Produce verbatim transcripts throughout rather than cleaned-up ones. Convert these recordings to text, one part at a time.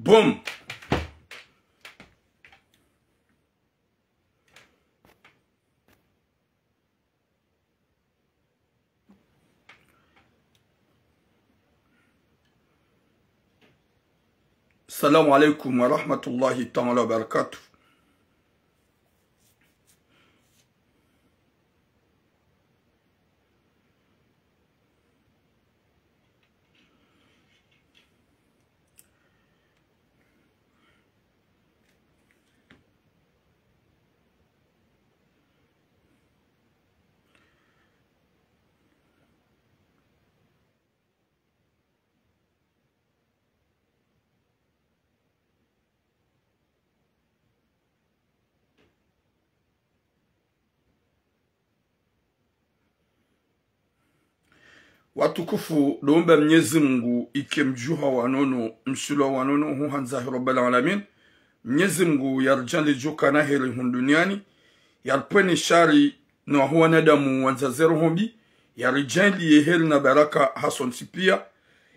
Boum. Salam alaikum wa rahmatullahi ta'ala wa barakatuh. Watukufu, ndo omba Mnyezi Mungu ike mdjuha wa nono, mshilwa wa nono, huhandza he Rabbal Alamin. Mnyezi Mungu yaridjaanlie djo kana heri hunu duniani, yaripvwene shari no wahu wanadamu wandza ze roho mbi, yaridjaanlie heri na baraka hasontsi pia,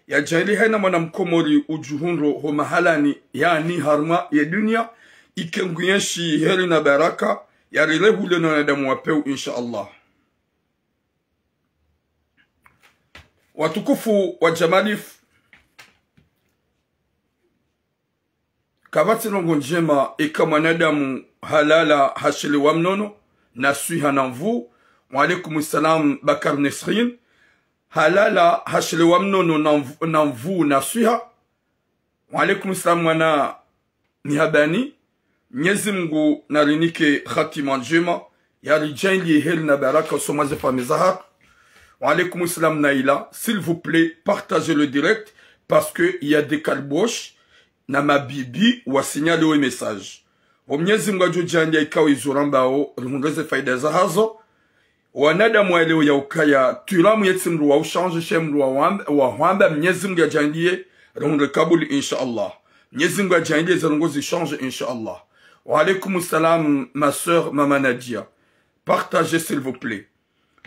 yadjaanlie haina mwana mkomori udjuhundro ho mahalani, yaani harumwa ye dunia, ike ngu yenshi heri na baraka, yarirehule no wanadamu wa pewu, insha Allah. Watukufu wa Jamalifu, kapvatsi ndrongo ndjema eka mwanadamu halala hashelewa mnono na swiha na nvuu. Wa alaikum salam, Bakar Nesrin. Halala hashelewa mnono na nvu-, na nvuu na swiha. Wa alaikum salam, mwana Mihabani. Mnyezi Mungu narinike khatima ndjema, yaridjaanlie heri na baraka usoni mwa ze famiyi zahatru. Wa alaikum salam, Naila. S'il vous plaît, partagez le direct parce que il y a des calboches na mabibi wa signaler we message. Wo Mnyezi Mungu yadjo djaanlia ikao izo rambao rihundre ze faida zahazo. Wanadamu wa leo ya ukaya tulamu yetsi mndru wa ushange, she mndru wa wamb-, wa hwamba, Mnyezi Mungu yadjaanlie rihundre kabuli, insha Allah. Mnyezi Mungu yadjaanlie ze ndrongo zishange, insha Allah. Wa alaikum salam, ma sœur, Mama Nadia. Partagez, s'il vous plaît.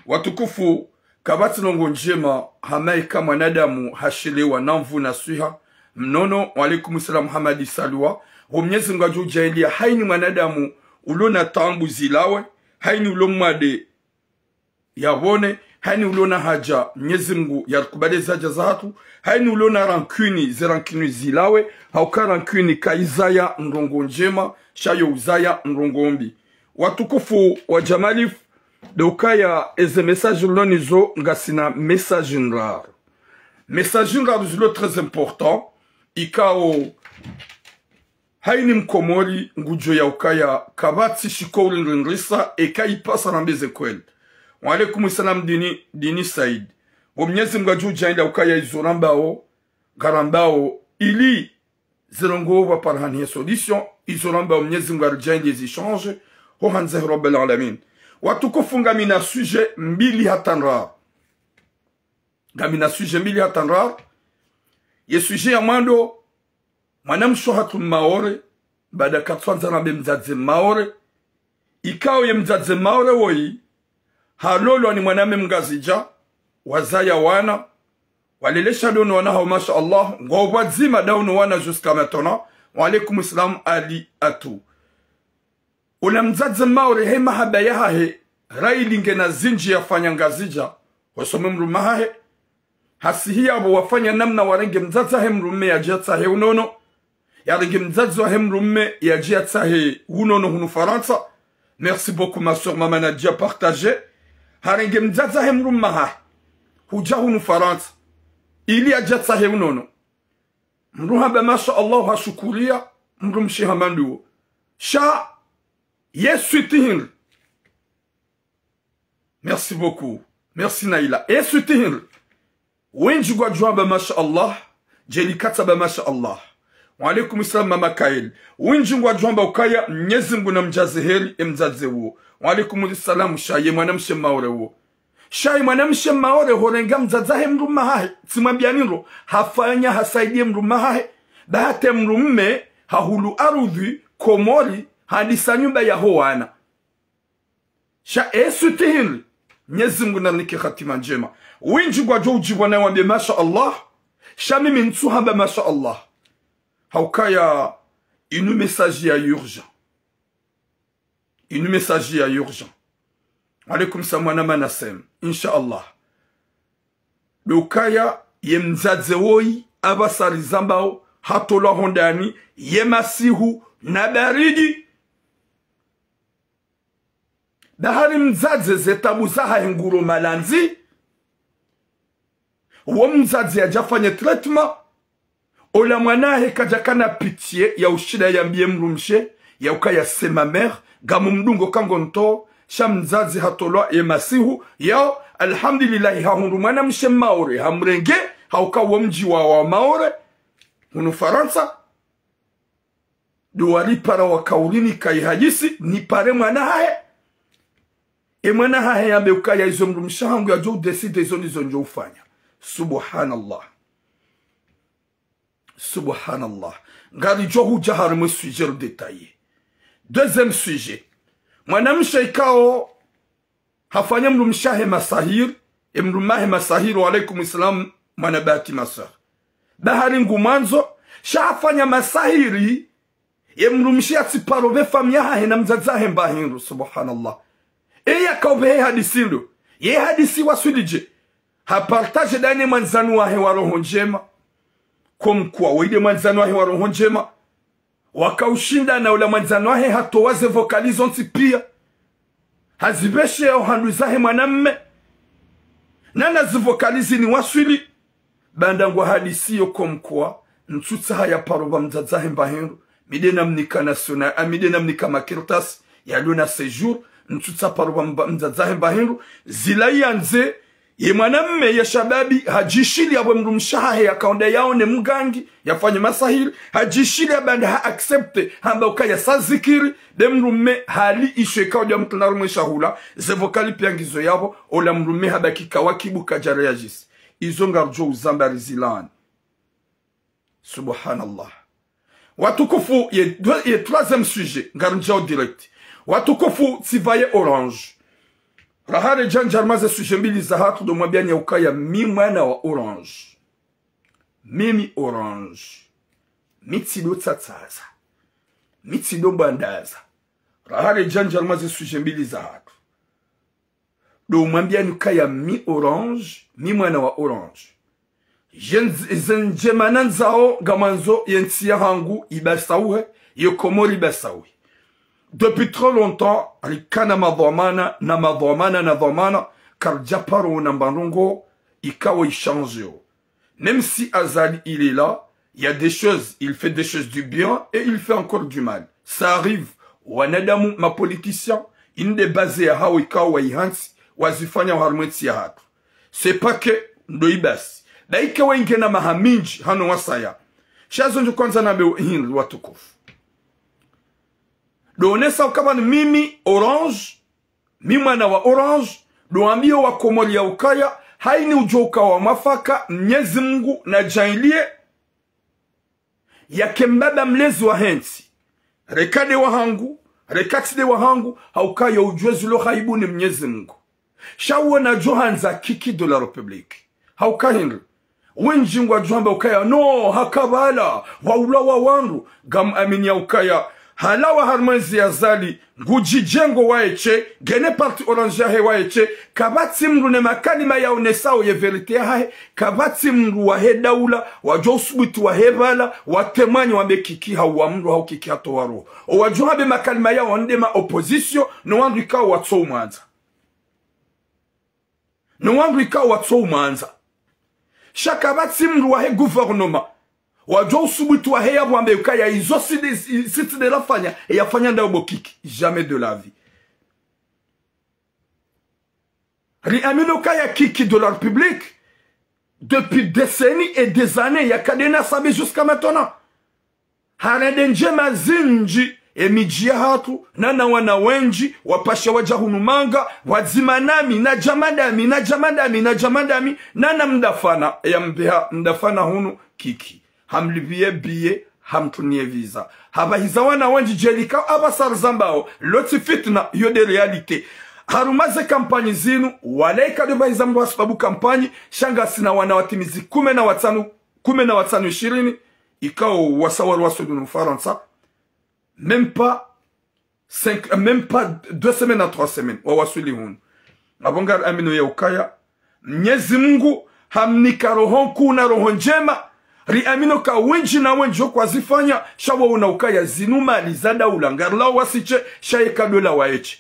Watukufu, kapvatsi ndrongo ndjema hama eka mwanadamu hashelewa na nvuu na swiha mnono. Wa alaikum salam, Hamadi Salwa. Wo Mnyezi Mungu yadjo djaanlia haini mwanadamu ulo na taabu zilawe, haini ulo mwade yapvone, haini ulo na haja, Mnyezi Mungu yarikubalie ze haja zahatru, haini ulo na rancune, ze rancune zilawe, hauka rancune kaizaya ndrongo ndjema, sha yo uzaya ndrongo mbi. Watukufu wa Jamalifu, ndo ukaya eze message rilo nazo ngasina message ndraru. Message ndraru zilo très important, ikao haini mkomori ngudjo ya ukaya kapvatsi shiko urindrindrisa eka ipasa rambe ze kweli. Wa alaikum salam, Dini, Dini Said. Wo Mnyezi Mungu yadjo djaanlia ukaya izo rambao, ngarambao, ili ze ndrongo pvwa parahani he solution, izo rambao Mnyezi Mungu yaridjaanlie zishange, huhandza he Rabbal Alamin. Watukufu, ngamina sujet mbili hata ndraru. Ngamina sujet mbili hata ndraru. Ye sujet ya mwando, mwanamshe hatru Maore, baada katsuandza rambe mdzadze Maore. Ikao ye mdzadze Maore woyi, halolwa ni mwanamme Mngazidja, wazaya wana, walelesha ndo no wana hao, masha Allah, ngwao pvwadzima ndo no wana jusqu'à maintenant. Wa alaikum salam, Ali Atou. Ula mdzadze Maore he mahaba yahahe, raili ngena zindji yafanya Ngazidja, hosoni mwa mdrume wahahe. Hasihi yapvo wafanya namna warenge mdzadze wahe mdrume yadje yatsahe unono. Yarenge mdzadze wahe mdrume yadje yatsahe unono hunu Farantsa. Merci beaucoup, ma sœur, Mama Nadia, partagez. Harenge mdzadze wahe mdrume wahahe hudja hunu Farantsa ili yadje yatsahe unono. Mdru hamba masha Allah, hashukuria, mdrumshe hamba ndo uwo. Sha ye suite hindri? Merci beaucoup. Merci Naila. Ye suite hindri? Wendji ngwadjo hamba masha Allah, djeli katsamba masha Allah. Wa alaikum salam, Mama Kael. Wendji ngwadjo hamba ukaya Mnyezi Mungu namdjaze heri ye mdzadze uwo. Wa alaikum salam, sha ye mwanamshe Maore uwo. Sha ye mwanamshe Maore horenga mdzadze wahe mdrume wahahe, tsimwambiani ndro, hafanya hasaidie mdrume wahahe, ba hata mdrume hahulu arudhi Komori, hadisa nyumba yaho wana. Sha ye suite hindri? Mnyezi Mungu narinike khatima ndjema. Wendji ngwadjo udjibwa na wambe masha Allah, sha mimi ntsu hamba masha Allah. Haukaya inu message ya urgent. Inu message ya urgent. Alaikum salam mwana Manasem. Insha Allah. Ndo ukaya ye mdzadze woyi apvasa rizambao hatolwa hondani ye masihu na baridi. Bahari mdzadze ze tabu zahahe nguro malandzi. Wo mdzadze yadjafanye traitement. Ola mwana hahe kadjakana pitié ya ushinda yambiye mdrumshe, ya ukaya c'est ma mère, ngamumdungo kangonto, sha mdzadze hatolwa ye masihu, yao, alhamdulillahi hahundru mwanamshe Maore, hamrenge, hauka wo mdji wa wa Maore, hunu Farantsa, ndo walipara wakaulini kayi hadisi, nipare mwana hahe. E mwana hahe yambe ukaya izo mdrumshe hangu yadjo udécider izo ndizo ndjo ufanya. Subhanallah. Subhanallah. Ngaridjo hudja harimwe sujet ridétaillé. Deuxième sujet. Mwanamshe ikao hafanya mdrumshe hahe masahiri, e mdrume hahe masahiri, wa alaikum salam, mwana bahati ma sœur. Bahari ngumwandzo, sha hafanya masahiri, ye mdrumshe yatsiparo pve famiyi yahahe na mdzadze hahe mba hindru, subhanallah. Eye yakao pve he hadisi ndo, ye hadisi waswilidje, hapartagé ndani mwandzani wahe wa roho ndjema, comme quoi, woyi nde mwandzani wahe wa roho ndjema, wakaushinda na ula mwandzani wahe hatowa ze vocali zontsi piya. Hazipveshe ya uhandru zahe mwanamme. Nana zi vocali zini waswili. Baanda ngwa hadisi yo comme quoi, ntsutsaha yaparo pva mdzadze hahe mba hindru. Mi nde namnika national, a mi nde namnika makartasi, yalio na séjour, ntsutsaha paro pva mba-, mdzadze hahe mba hindru. Zila yandze, ye mwanamme ya shababi, hadjishiliya pvwe mdrumshe hahe yakaonda yaone mgangi, yafanye masahiri, hadjishiliya baanda ha accepté, hamba ukaya sa zikiri, nde mdrume hali isho ikao nde ya mtru na rumwe shahula, ze vocali piya ngizo yapvo, ola mdrume habaki kawakibu kadja réagisse. Izo ngarudjo uzamba rizilani. Subhanallah. Watukufu, ye, ye troisième sujet, ngarindjao direct. Watukufu, tsipvaye Orange. Raha redja ndjarmaze sujet mbili zahatru ndo mwambiani ya ukaya mi mwana wa Orange. Mimi Orange. Mi tsindo tsatsaza. Mi tsindo mbandaza. Raha redja ndjarmaze sujet mbili zahatru. Ndo mwambiani ukaya mi Orange, mi mwana wa Orange. Zen-, zendjema nandzao ngamwandzo ye ntsi yahangu ibasauhe, ye Komori ibasauhe. Depuis trop longtemps, rikana madhwamana, na madhwamana, na dhwamana, karidjaparo na mbandrongo, ikao ichange yo. Même si Azali, il est là, il y a des choses, il fait des choses du bien et il fait encore du mal. Ça arrive. Wanadamu, ma politiciens, inde baze yahao ikao wayihantsi, wazifanya harimwe ntsi yahatru. C'est pas que ndo ibasi. Ba ike wengena maha mindji, hano wasaya. Sha zo ndjo kwandza nambe hindri watukufu. Ndo onesa ukaya ni mimi, Orange, mi mwana wa Orange, ndo wambiyo wa Komori ya ukaya, haini udjo uka wa mwafaka, Mnyezi Mungu nadjaanliye, yake mbaba mlezi wahe ntsi. Reka nde wahangu, reka tsi nde wahangu, ha ukaya udjuwe zilo ghaibu ni Mnyezi Mungu. Sha uwo nadjo handza Kiki de la République. Ha uka hindri. Wendji ngwadjo hamba ukaya, no, haka pvala, waulawa wandru, ngam amini ya ukaya, halawa harimwe ntsi ya Azali, ngudjidjengo waye she, ngena parti Orange yahe waye she, kapvatsi mndru ne makalima yaonesao ye vérité yahahe, kapvatsi mndru wahe daula, wadjo usubuti wahe pvala, watemwanye wambe Kiki hauwa mndru hau Kiki hatowa roho. Owadjo hambe makalima yao nde ma opposition, no wandru ikao watso umwandza. No wandru ikao watso umwandza. Sha kapvatsi mndru wahe gouvernement wadjo usubuti wahe yapvo wambe ukaya izo tsi nde, tsi, tsi nde lafanya, yafanya ndawo bo Kiki. Jamais de la vie. Riamini ukaya Kiki de la République, depuis décennies et des années, yaka nde nasabi jusqu'à maintenant. Harende ndjema zindji, emidji yahatru, nana wana wendji, wapashe wadja hunu manga, wadzima nami, nadja madami, nadja madami, nadja madami, nana mdafana, yambeha mdafana hunu Kiki. Hamlipviye billet, hamtruniye visa. Hapvahiza wana wendji djelika, apvasa rizambao, lotsi fitna, yo nde réalité. Harumwa ze kampanyi zinu, walaika ndo pvahiza mndru ha sababu kampanyi, sha ngasina wana watimizi kume na watsanu, kume na watsanu ishirini, ikao wasa wari waswili hunu Farantsa, même pas cinq, même pas deux semaines à trois semaines, wawaswili hunu. Apvo ngari amino ya ukaya Mnyezi Mungu hamnika roho nkuu na roho ndjema. Ri amino ka wendji na wendji wo kwazifanya, sha wo una ukaya zinu mali za daula, ngari lao wasishe, sha yeka dola waeshe.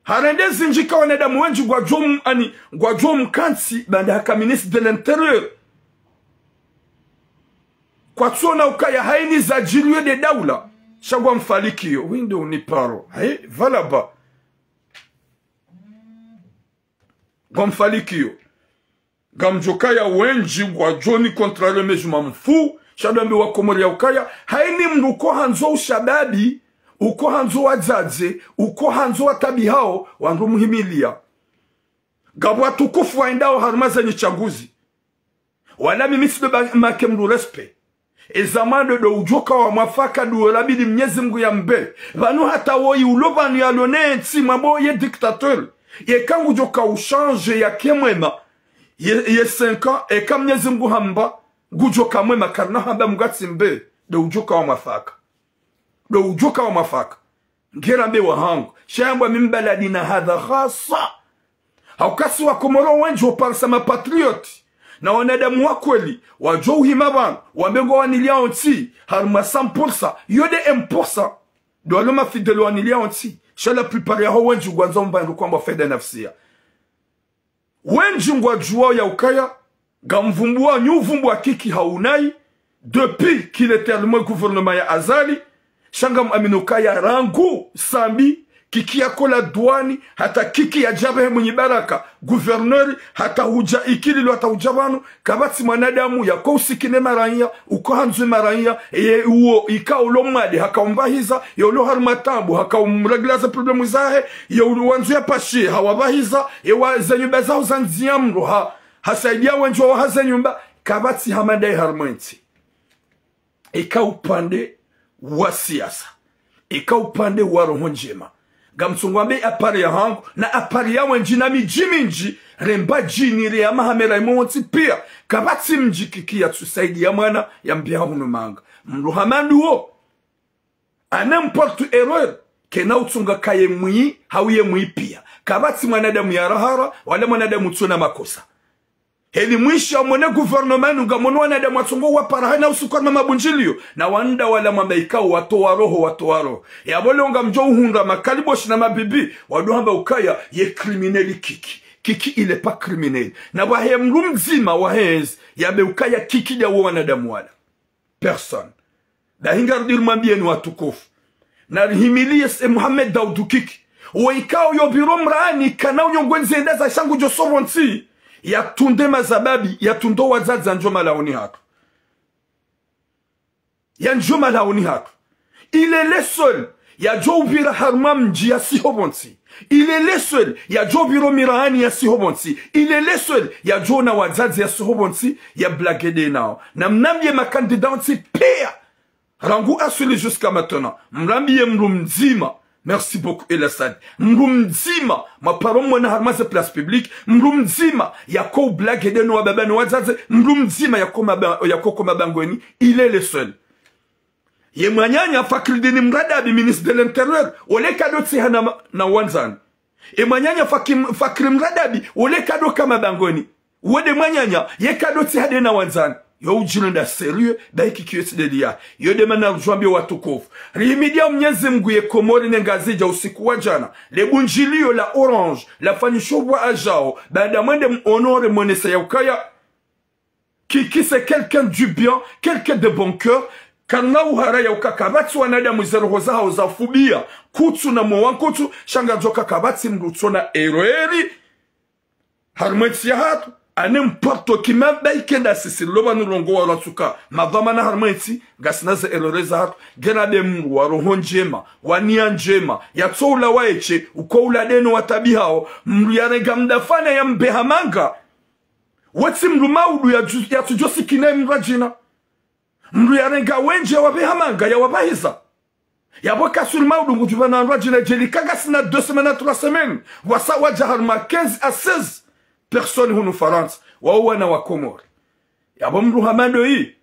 Harende zindji ka wanadamu wendji ngwadjo m-, ani, ngwadjo mkantsi, baanda haka ministre de l'intérieur. Kwatsona ukaya haini zadjiriwe nde daula. Sha ngwamfalikiyo. Wende uniparo. Hayi, pvala ba. Ngwamfalikiyo. Ngamdjo kaya wendji ngwadjo ni contrarier, mais je m'en fous. Sha ndo wambe wa Komori ya ukaya haini mndru uko handzo ushababi, uko handzo wadzadze, uko handzo watabihao, wandru muhimilia. Ngapvo watukufu waendao harumwa zenyi tsanguzi. Wala mimi tsi ndo ba-, make mndru respect. Eza mwando ndo udjoka wa mwafaka ndo labidi Mnyezi Mungu yambe. Pvanu hata woyi ulo pvanu yalo ne ntsi mwambo ye dictateur. Yeka ngudjoka uchanger yake mwema. Ye, ye cinq ans, eka Mnyezi Mungu hamba, ngudjoka mwema, karina hamba Mungu atsimbe, ndo udjoka wa mwafaka. Ndo udjoka wa mwafaka. Ngera mbe wahangu. Sha yambwa mi mbaladi na hadha khasa. Hauka si wa Komori wendji wo parisa mapatriote. Na wanadamu wa kweli, wadjo uhima pvanu, wambe ngwawaniliao ntsi, harumwa cent pour cent, yo nde un pour cent. Ndo walo mafidèle waniliao ntsi. Sha la plupart yaho wendji ngwandzo mba ndo kwamba faida nafsia. Wendji ngwadjuwao ya ukaya, ngamvumbuwa, nyi uvumbuwa Kiki ha unayi, depuis qu'il était harumwa gouvernement ya Azali, sha ngam amino ukaya rangu Sambi, Kiki yakola duwani, hata Kiki yadja pvehe Mwinyi Baraka, gouverneur, hata hudja ikililo hata hudja pvanu, kapvatsi mwanadamu yako usikine maranya, uko handzo maranya, ye uwo ikao ulo mwade, haka umbahiza, ye ulo harumwa tabu, haka umragila ze problème zahe, ye ulo wandzo ya pashiye, hawapvahiza, ye wa ze nyumba zaho zandzia mro ha, hasaidia wendji wa haze nyumba, kapvatsi hama ndaye harumwa entsi. Eka upande wa siasa. Eka upande wa roho ndjema. Ngamtsungwambe apari yahangu, na apari ya wendji na midji mindji, remba djini re ya mahamera imo wontsi pia, kapvatsi mdji Kiki yatsusaidia mwana, yambiha hunu manga. Mndru hama ndo wo, à n'importe erreur, kena utsunga kaye mwi, hau ye mwi pia. Kapvatsi mwanadamu ya rahara, wala mwanadamu tsuna makosa. Heli mwisha mwone gouvernement nu ngamono wanadamu watsongo wapara hana usuku harumwa mabundjiliyo. Na wanda wala mwamba ikao watowa roho, watowa roho. Yapvo leo ngamdjo uhundra makaliboshi na mabibi, wado hamba ukaya ye criminel Kiki. Kiki il est pas criminel. Na wahe mndru mdzima wahe ezi, yambe ukaya Kiki nda wo wanadamu wala. Personne. Dahi ngarudi rimwambiyeni watukufu. Na rihimiliye se Mohamed Daoudou Kiki. Wo ikao yo pviro mrani kana unyongwe ndzenda za shangu djo sopvontsi. Yatunde mazababi, yatunde wadzadze yandjo malaoni hatru. Yandjo malaoni hatru. Il est le seul yadjo upvira harumwa mdji yasi hopvontsi. Il est le seul yadjo upviro miraani yasi hopvontsi. Il est le seul yadjo ona wadzadze yasi hopvontsi, ya blague nde nao. Na mnambiye makandida wontsi pia. Rangu aswili jusqu'à maintenant. Mrambiye mndru mdzima. Merci beaucoup, El Assad. Mndru mdzima. Mwaparo mwona harumwa ze place publique. Mndru mdzima. Yako ublague nde no wababa no wadzadze. Mndru mdzima yako maba-, yako ko mabangweni. Il est le seul. Ye mwananya Fakridine Mradabi, ministre de l'Intérieur, wo le kado tsiha na, na wandzani. Ye mwananya Fakim-, Fakri Mradabi, wo le kado ka mabangweni. Wo nde mwananya, ye kado tsiha nde na wandzani. Yo udjilo nda sérieux, ba iki kiyo tsi nde liya. Yo nde mana rudjwambiye watukufu. Rihimidiya Mnyezi Mngu ye Komori ne Ngazidja usiku wa djana. Le bundjiliyo la Orange, lafanyisho pvwa ajao, baanda mwende mu honorer mwonesa ya ukaya Kiki c'est quelqu'un du bien, quelqu'un de bon cœur. Kana uhara ya uka kapvatsi wanadamu ze roho zahao zafubiya, kutsu na mowa nkutsu, sha ngadjoka kapvatsi mndru tsona erreur harumwa entsi yahatru, à n'importe qui, même ba ikenda sisi, loba nulongo wa ratsuka, madhwamana harumwa entsi, ngasina ze erreur zahatru, ngena nde mndru wa roho ndjema, wa niya ndjema, yatso ula waeshe, uko ula nde no watabihao, mndru yarenga mdafana yambe ha manga, wetsi mndru maudu ya ju-, yatsudjo sikina mndru adjina. Mndru yarenga wendji yawapve ha manga yawapvahiza. Yapvo kasuri maudu ngudjupvana mndru adjina djeli ka ngasina deux semaines à trois semaines. Wasa wadja harumwa quinze à seize personnes hunu Farantsa. Wao wana wa Komori. Yapvo mndru hama ndo yi.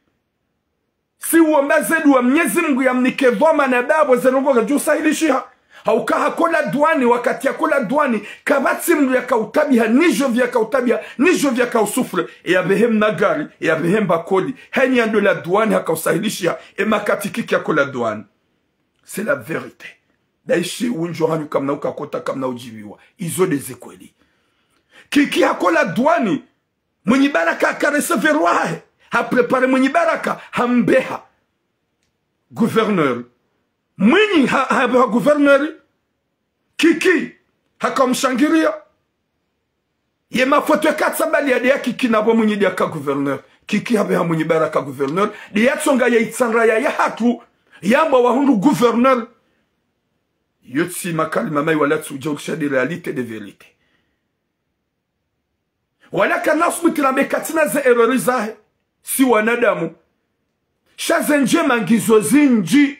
Si uomba ze dua Mnyezi Mungu yamnike dhwamana, ndapvo ze ndrongoo zidjo sahilishiha. Hauka hako la douane, wakati yako la douane, kapvatsi mndru yakautabiha, nidjo pvi yakautabiha, nidjo pvi yakausouffrir, e yapvehe mna gari, e yapvehe mbakoli, heni yando la douane hakausahilishiha, e makati Kiki hako la douane. C'est la vérité. Daishi wendji wahanyu kamna ukakota, kamna udjibiwa. Izo nde ze kweli. Kiki hako la douane, Mwinyi Baraka haka recevoir wahahe, ha préparer Mwinyi Baraka, hambeha gouverneur. Mwinyi ha, hambeha gouverneur. Kiki hakamshangiria. Ye mafoto yakatsabalia nde ya Kiki na pvo Mwinyi nde yaka gouverneur. Kiki hambeha Mwinyi Baraka gouverneur. Nde yatsonga ye itsandra ya, yahatru, yamba wahundru gouverneur. Yo tsi makalima mayi wala tsi udja ulisha, nde réalité, nde vérité. Wala kana subuti rambe katsina ze erreur zahe, si wanadamu. Sha ze ndjema ngizo zindji.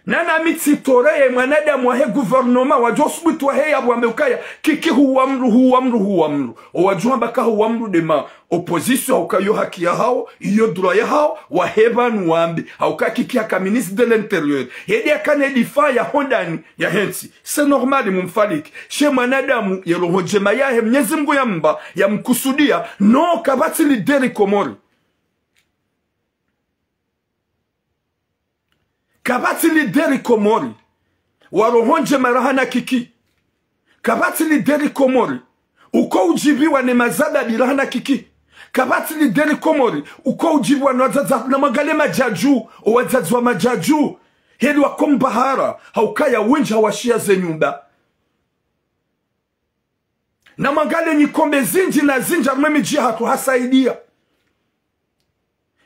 Nana mi tsitore ye mwanadamu wahe gouvernement, wadjo subuti wahe yapvo wambe ukaya, Kiki huwa mndru, huwa mndru, huwa mndru. Owadjo hamba ka huwa mndru nde ma opposition, hauka yo haki yahawo, iyo droit yahawo, wahe pvanu wambe. Hauka Kiki haka ministre de l'intérieur. Ye nde yakana ye difa ya hondani yahe ntsi. C'est normal mumfariki. Sha ye mwanadamu ye roho ndjema yahe Mnyezi Mungu yamba, yamkusudia, no kapvatsi leader Komori. Kapvatsi leader Komori wa roho ndjema rahana Kiki. Kapvatsi leader Komori uko udjibiwa ne mazababi rahana Kiki. Kapvatsi leader Komori uko udjibiwa no wadzadze, na mwangalie madjadju, owadzadze wa madjadju. Heli wako mbahara, haukaya wendji hawashiya ze nyumba. Na mwangalie nyikombe zindji na zindji harumwa emidji yahatru hasaidia.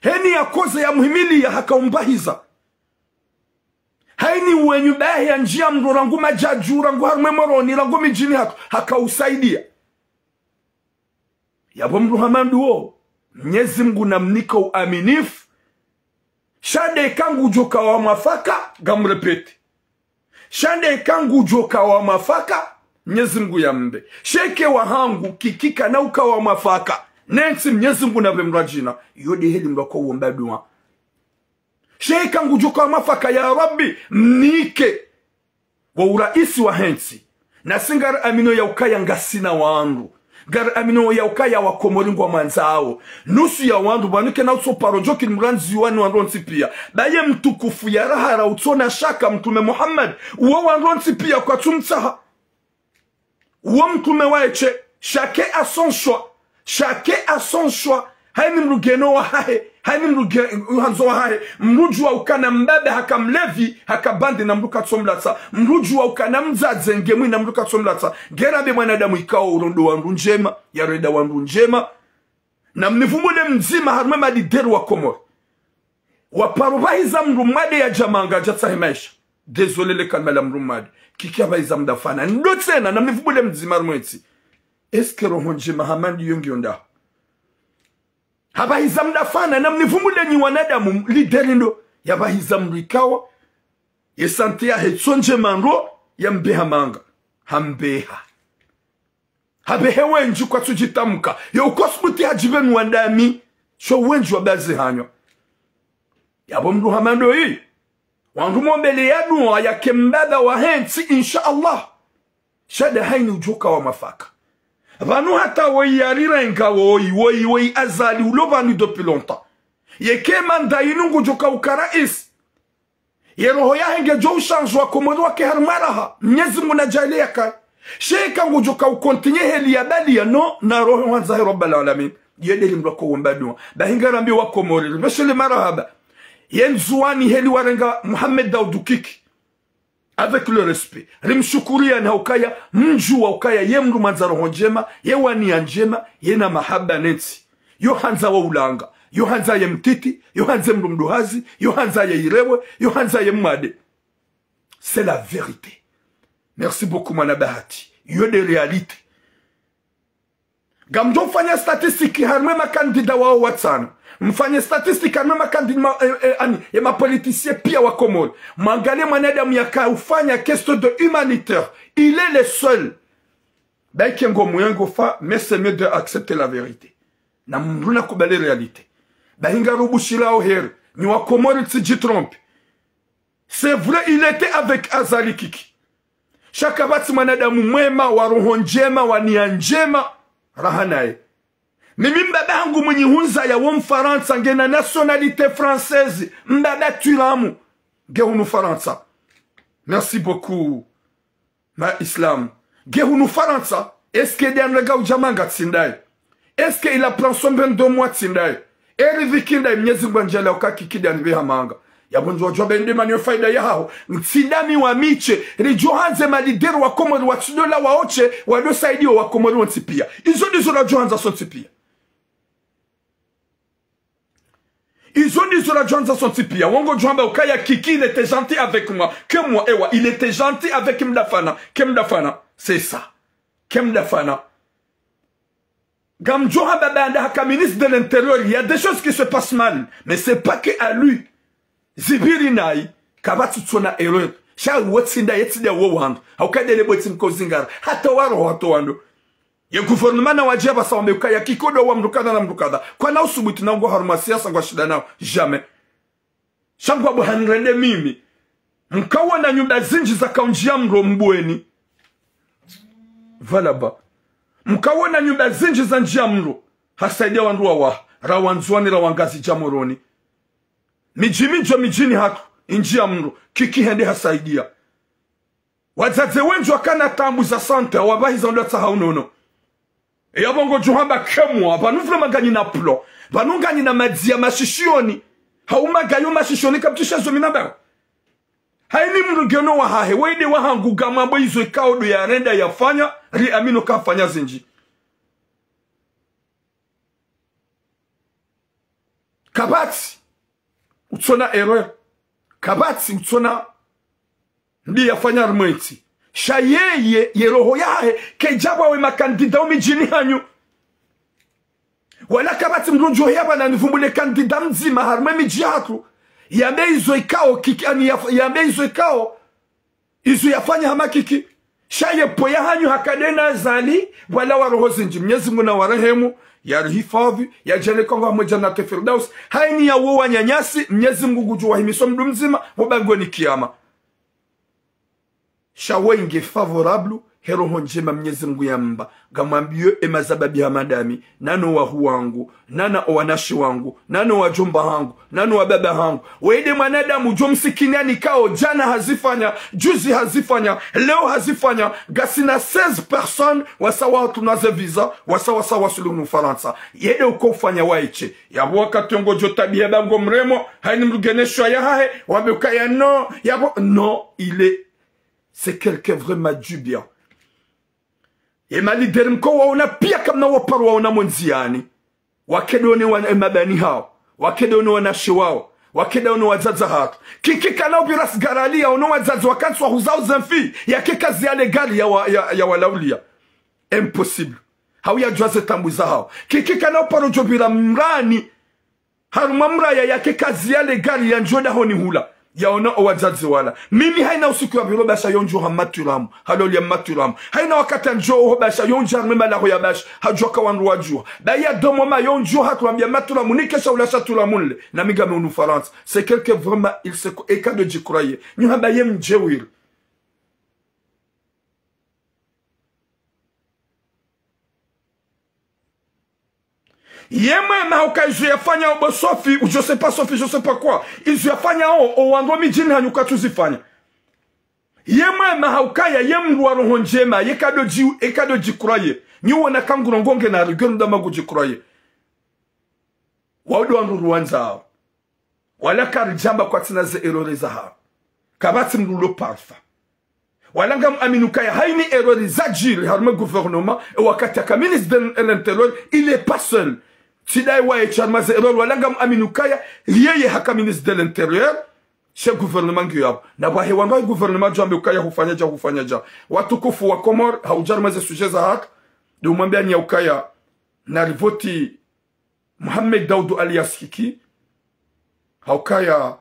Heni yakoze yamuhimiliya hakaumbahiza. Haini wenyu bahi ya ndjiya mndru rangu madjadju, rangu harumwa emoroni, rangu midjini hatru, hakausaidia. Yapvo mndru hama nduwo, Mnyezi Mungu namnike uaminifu. Sha nde eka ngudjoka wa mwafaka, ngamrepete. Sha nde eka ngudjoka wa mwafaka, Mnyezi Mungu yambe. Sha eka wahangu Kiki kana uka wa mwafaka, nentsi Mnyezi Mungu napve mndru adjina, yo nde heli mndru ako uomba dua. Sha eka ngudjoka wa mwafaka, ya Rabbi, mnike wo uraisi wahe ntsi. Nasi ngari amino ya ukaya ngasina wandru. Ngari amino ya ukaya wakomori ngwamwandzao. Nusu ya wandru, pvanu kena utso paro djoki ni mrandzi wani wandru wontsi pia. Baye mtukufu ya rahara utsona shaka Mtrume Muhammad, uwo wandru wontsi pia kwatsumtsaha. Uwo mtrume wahe she, chacun a son choix. Chacun a son choix. Haini mndru ngena wahahe, haini mndru nge-, uhandzo wahahe. Mndru djuwa ukana mbaba haka mlevi, haka bandi na mndru katsomlatsa. Mndru djuwa ukana mdzadze nge mwi na mndru katsomlatsa. Ngera be mwanadamu ikao urondo wandru ndjema, yarenda wandru ndjema. Namnivumbule mdzima harumwa emaleader wa Komori. Waparo pvahiza mndru mwade yadja manga yadja tsahe maesha. Désolé le kalima la mndru mwade. Kiki hapvahiza mndru afana. Ndo tsena, namnivumbule mdzima harumwa entsi. Est-ce que roho ndjema hama ndiyo ngiyo ndaho? Hapvahiza mndru afana, namnivumbule nyi wanadamu, leader ndo. Yapvahiza mndru ikao ye santé yahe tso ndjema ndo, yambeha manga. Hambeha. Hapvehe wendji kwatsudjitamka. Yo uko subuti hadjipve nwa ndami. Sho wendji wa bazi hanywa. Yapvo mndru hama ndoyi, wandru mombele ya dua yake mbaba wahe ntsi, insha Allah. Sha nde haini udjoka wa mwafaka. Pvanu hata woyi yarirenga woyi, woyi, woyi Azali ulo pvanu depuis longtemps. Yeke manda inu ngudjoka uka raisi. Ye roho yahe ngedjo ushandzwa, Komori wake harumwa raha. Mnyezi Mungu nadjaaliye yakaye. Sha eka ngudjoka ucontinuer heli ya baliya no, na roho wandza he Rabbal Alamin. Ye nde heli mndru ako uomba dua. Bahi ngarambiyo wakomori, ribeshele marahaba. Ye Ndzuwani heli warenga Mohamed Daoudou Kiki. Avec le respect. Rimshukuriya na ukaya, mdjuwa ukaya, ye mndru mwandza roho ndjema, ye wa niya ndjema, ye na mahaba ne ntsi. Yo handza wa ulanga, yo handza ye mtiti, yo handza ye mndru mduhazi, yo handza ye irewe, yo handza ye mwade. C'est la vérité. Merci beaucoup, mwana Bahati. Yo nde réalité. Ngamdjo mfanya statistique harumwa emakandida wao watsanu. Mfanye statistique harumwa emakandida ma-, eh, eh, ani, emapoliticien pia wa Komori. Mwangaliye mwanadamu yaka ufanya question de humanitaire. Il est le seul. Bahi ke ngo mwengo fa, mais c'est mieux de accepter la vérité. Na mndru nakubali réalité. Bahi ngarubushilao heri. Nyi wa Komori tsidji trompe. C'est vrai, il était avec Azali Kiki. Sha kapvatsi mwanadamu mwema, wa roho ndjema, wa nia ndjema, raha naye. Mimi mbaba hangu mwenyi hundzaya wo Mfarantsa, ngena nationalité française, mbaba Twiramu, nge hunu Farantsa. Merci beaucoup, ma Islam. Nge hunu Farantsa, est-ce que ndiye anrega udja manga tsi ndaye? Est-ce que il a pris son bain de moi tsi ndaye? Eri dhiki ndaye Mnyezi Mngu andjalia uka Kiki ndiye anipveha manga. Yapvo ndjo wadjuwa bende manyo faida yahaho. Ntsi ndami wa miche, ridjo handze ma leader wa Komori watsidola waoche, wado saidiwa wa Komori wontsi pia. Izo ndizo radjo handza sontsi pia. Izo ndizo radjo handza sontsi pia. Wo ngodjo hamba ukaya Kiki, il était gentil avec moi. Que moi, ewa, il était gentil avec Mdafana. Que Mdafana. C'est ça. Que Mdafana. Ngamdjo hamba baanda haka ministre de l'Intérieur, il y a des choses qui se passent mal. Mais c'est pas que à lui. Zipviri nayi, kapvatsi tsona erreur. Sha wo tsi ndaye, tsi ndaye wo wandru. Hauka ndele bwe tsi mko zingara. Hata wa roho, hata wandru. Ye gouvernement na wadja pvasa wambe ukaya Kiki ndo wa mndru kadha na mndru kadha. Kwana usubuti na ngo harumwa siasa ngwashinda nao. Jamais. Sha ngwabo hanirende mimi. Mkaona nyumba zindji zaka undjia mro Mbweni. Pvala ba. Mkaona nyumba zindji zandjia mro. Hasaidia wandru wawaha. Ra wa Ndzuwani, ra wa Ngazidja, Moroni. Midji midjo midjini hatru, indjia mro. Kiki hende hasaidia. Wadzadze wendji wakana taabu za santé, wapvahiza ndo tsaha unono. Yapvo ngodjo hamba que moi, pvanu vraiment nganyina plo. Pvanu nganyina madziya mashishioni. Hau magayo mashishioni kapvatsi sha zo mi nambao. Haini mndru ngeno wahahe, wende wahangu ngamwambo izo ikao ndo yarenda yafanya, ri amini uka hafanya zindji. Kapvatsi utsona erreur. Kapvatsi utsona mbi yafanya harumwa entsi. Sha yeye, ye roho yahe, kaidja pvwa we makandida wo midjini hanyu. Wala kapvatsi mndru ndjo heya pvanu anivumbule kandida mdzima harumwa emidji yahatru. Yambe izo ikao, Kiki, ani yaf-, yambe izo ikao. Izo yafanya hama Kiki. Sha ye pvo yahanyu haka ndena Azali, wala wa roho zindji. Mnyezi Mngu na warehemu, yarihifadhwi, yadjaanlie Kongo hamwe Jannat Firdaus. Haini ya wo wananyasi, Mnyezi Mngu ngudjo wahimisa mndru mdzima, wo bangweni kiyama. Sha wo inge favorable, he roho ndjema Mnyezi Mngu yamba. Ngamwambiyo e mazababi hama ndami, nano wahuu wangu, nana owanashe wangu, nano wadjomba hangu, nano wababa hangu. Wende mwanadamu djo msikini anikao, djana hazifanya, juzi hazifanya, leo hazifanya, ngasina seize personnes, wasa watunwa ze visa, wasa, wasa wasuli hunu Farantsa. Yende uko ufanya waishe. Yapvo wakati wo ngodjo tabiya ba ngo mremo, haini mndru ngena shwa yahahe, wambe ukaya non, yapvo, non, il est, c'est quelqu'un vraiment du bien. Ye ma leader mko waona pia kamna waparo waona mo ndziani. Wake ndo ne wana, e mabani hao. Wake ndo ne wanashe wao. Wake ndo ne wadzadze hatru. Kiki kana upvira sigara liya, ono wadzadze wakantsi wahuzao zemfi. Yake kazi yale gari ya wa, ya, ya walaulia. Impossible. Hau yadjuwa ze taabu zahao. Kiki kana uparo djo pvira mrani. Harumwa mraya yake kazi yale gari yandjo dahoni hula. Yaona owadzadze wala. Mimi haina usiku yapviro basha yondjo ha maturamu. Haloli ya maturamu. Haina wakati yandjo oho basha yondjo harumwa emalaho ya basha. Hadjuwa ka wandru wadjuwa. Ba ya domo ma yondjo hatru hambia maturamu. Nike shahula sha turamu nle. Na mi ngami hunu Farantsa. C'est quelqu'un vraiment, il se, eka ndo djikuraye. Nyu hamba ye mdjewiri. Ye mwema hauka izo yafanyao bo Sophie, ou je sais pas Sophie, je sais pas quoi. Izo yafanyao, owandru wa midjini hanyu katsuzifanya. Ye mwema haukaya, ye mndru wa roho ndjema, ye kado dji, ye kado djikuraye. Nyi wona ka ngurongoao ngena rigueur mdama ngudjikuraye. Wao ndo wandru ruwandzao. Wala karidjamba kwatsina ze erreur zahao. Kapvatsi mndru lo parfait. Wala ngamuamini ukaya haini erreur zadjiri harumwa gouvernement, e wakati yaka ministre de l'intérieur, il est pas seul. Tsi ndaye waye sha harumwa ze erreur, wala ngamuamini ukaya, yeye haka ministre de l'intérieur, she gouvernement ngiyo yapvo. Na pvahe wandru wa gouvernement djwambe ukaya hufanya dja, hufanya dja. Watukufu wa Komori, haudja harumwa ze sujet zahatru, ndo mwambiani ya ukaya, narivoti Mohamed Daoudou alias Kiki, haukaya,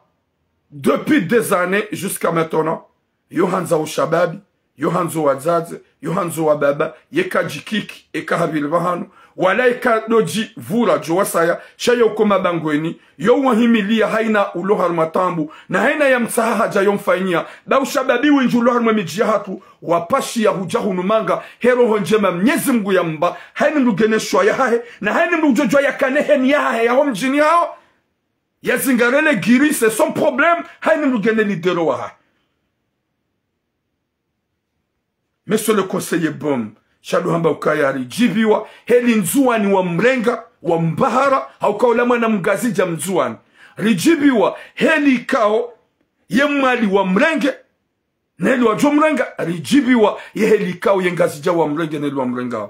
depuis des années jusqu'à maintenant, yo handza ushababi, Yo handzo wadzadze, yo handzo wababa, yeka djikiki, eka hapviri pvahanu, wala yeka dodji pvura djo wasaya, sha yo uko mabangweni, yo uwahimiliya haina ulo harumwa taabu, na haina ya mtsaha hadja yo mfanyiya, ba ushababi windji ulo harumwa emidji yahatru, wapashiya hudja hunu manga, he roho ndjema Mnyezi Mungu ya mba, haina mdru ngena shwa yahahe, na haina mdru udjo djuwa yakane heni yahahe, yaho mdjini hawo, ya zingare le giri, c'est son problème, haina mdru ngena lidero wahahe. Monsieur le conseiller Bom, sha ndo hamba ukaya ridjibiwa, heli Ndzuwani wa mrenga, wa mbahara, hauka ula mwana Mngazidja Mndzuwani. Ridjibiwa, heli ikao, ye Mwali wa mrenge, neli wadjo mrenga, ridjibiwa, ye heli ikao, ye Ngazidja wa mrenge, neli wa mrenga.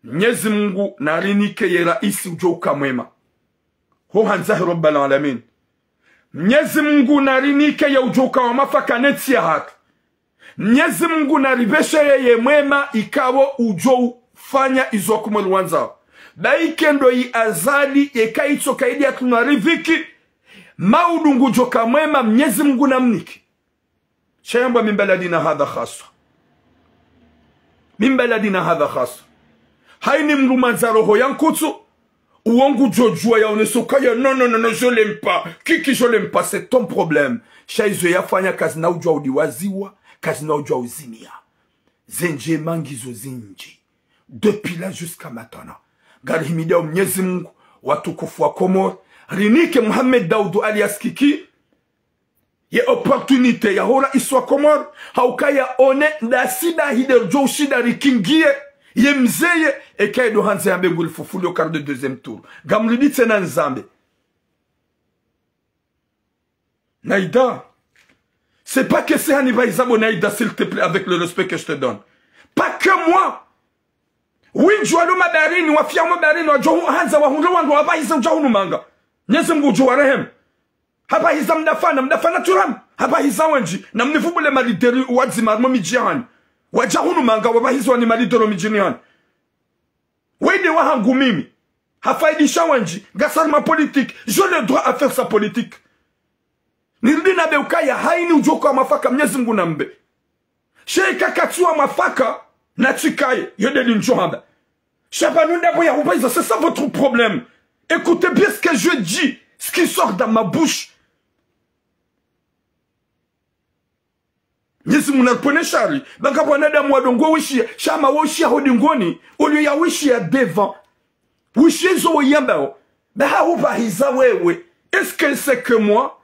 Mnyezi Mungu narinike ye raisi udjo uka mwema. Ho handza he Rabbal Alamin. Mnyezi Mungu narinike ye udjo uka wa mafaka ne ntsi yahatru. Mnyezi Mungu naripvesheye ye mwema ikao udjo ufanya izo Wakomori wandzao. Ba ike ndo yi Azali yeka itso kaidi ya tunariviki, maudu ngudjo ka mwema Mnyezi Mungu namnike. Sha yambwa من بلدنا هذا خاصة. من بلدنا هذا خاصة. Haina mdru mwandza roho ya nkutsu, uwo ngudjo djuwa yaonese ukaya, non, non, non, non, je l'aime pas. Kiki, je l'aime pas, c'est ton problème. Sha izo yafanya kazina udjuwa udiwaziwa, kazina udjuwa uziniya. Ze ndjema ngizo zindji. Depuis là jusqu'à maintenant. Ngarihimidiao Mnyezi Mungu, watukufu wa Komori, rinike Mohamed Daoudou alias Kiki, ye opportunité ya ho raisi wa Komori, hauka yaone ndasi dahi nde ridjo ushinda rikingiye, ye mzeye, eka ye ndo handza yambe nguli fufuli au quart de deuxième tour. Ngamridi tsena nizambe. Naida. C'est pas que si hanipvahiza bo Naida, s'il te plaît, avec le respect que je te donne. Pas que moi. Windji walo mabaharini, wafiya mabaharini, wadjo hu-, handza wahundre wandru wapvahiza udja hunu manga. Mnyezi Mungu udjo warehemu. Hapvahiza Mdafana, Mdafana Thuram. Hapvahiza wendji. Namnivubule malideri wadzima harumwa midji yahanyu. Wadja hunu manga, wapvahiza wani malideri midjini yahanyu. Wende wahangu mimi. Hafaidisha wendji. Ngasi harumwa politique. J'ai le droit à faire sa politique. Niridi nambe ukaya haina udjo uka wa mafaka Mnyezi Mungu nambe. Sha eka katsi wa mafaka, natsikaye, yo nde li ndjo hamba. Sha pvanu ndapvo ya hupvahiza, c'est ça votre problème. Écoutez bien ce que je dis, ce qui sort dans ma bouche. Mnyezi Mungu naripvwene shari, ba ngapvo wanadamu wadongo wishiya, sha ma wishiya ho dingoni, au lieu ya wishiya devant. Wishiya izo woyambao, ba hahupvahiza wewe. Est-ce que c'est que moi?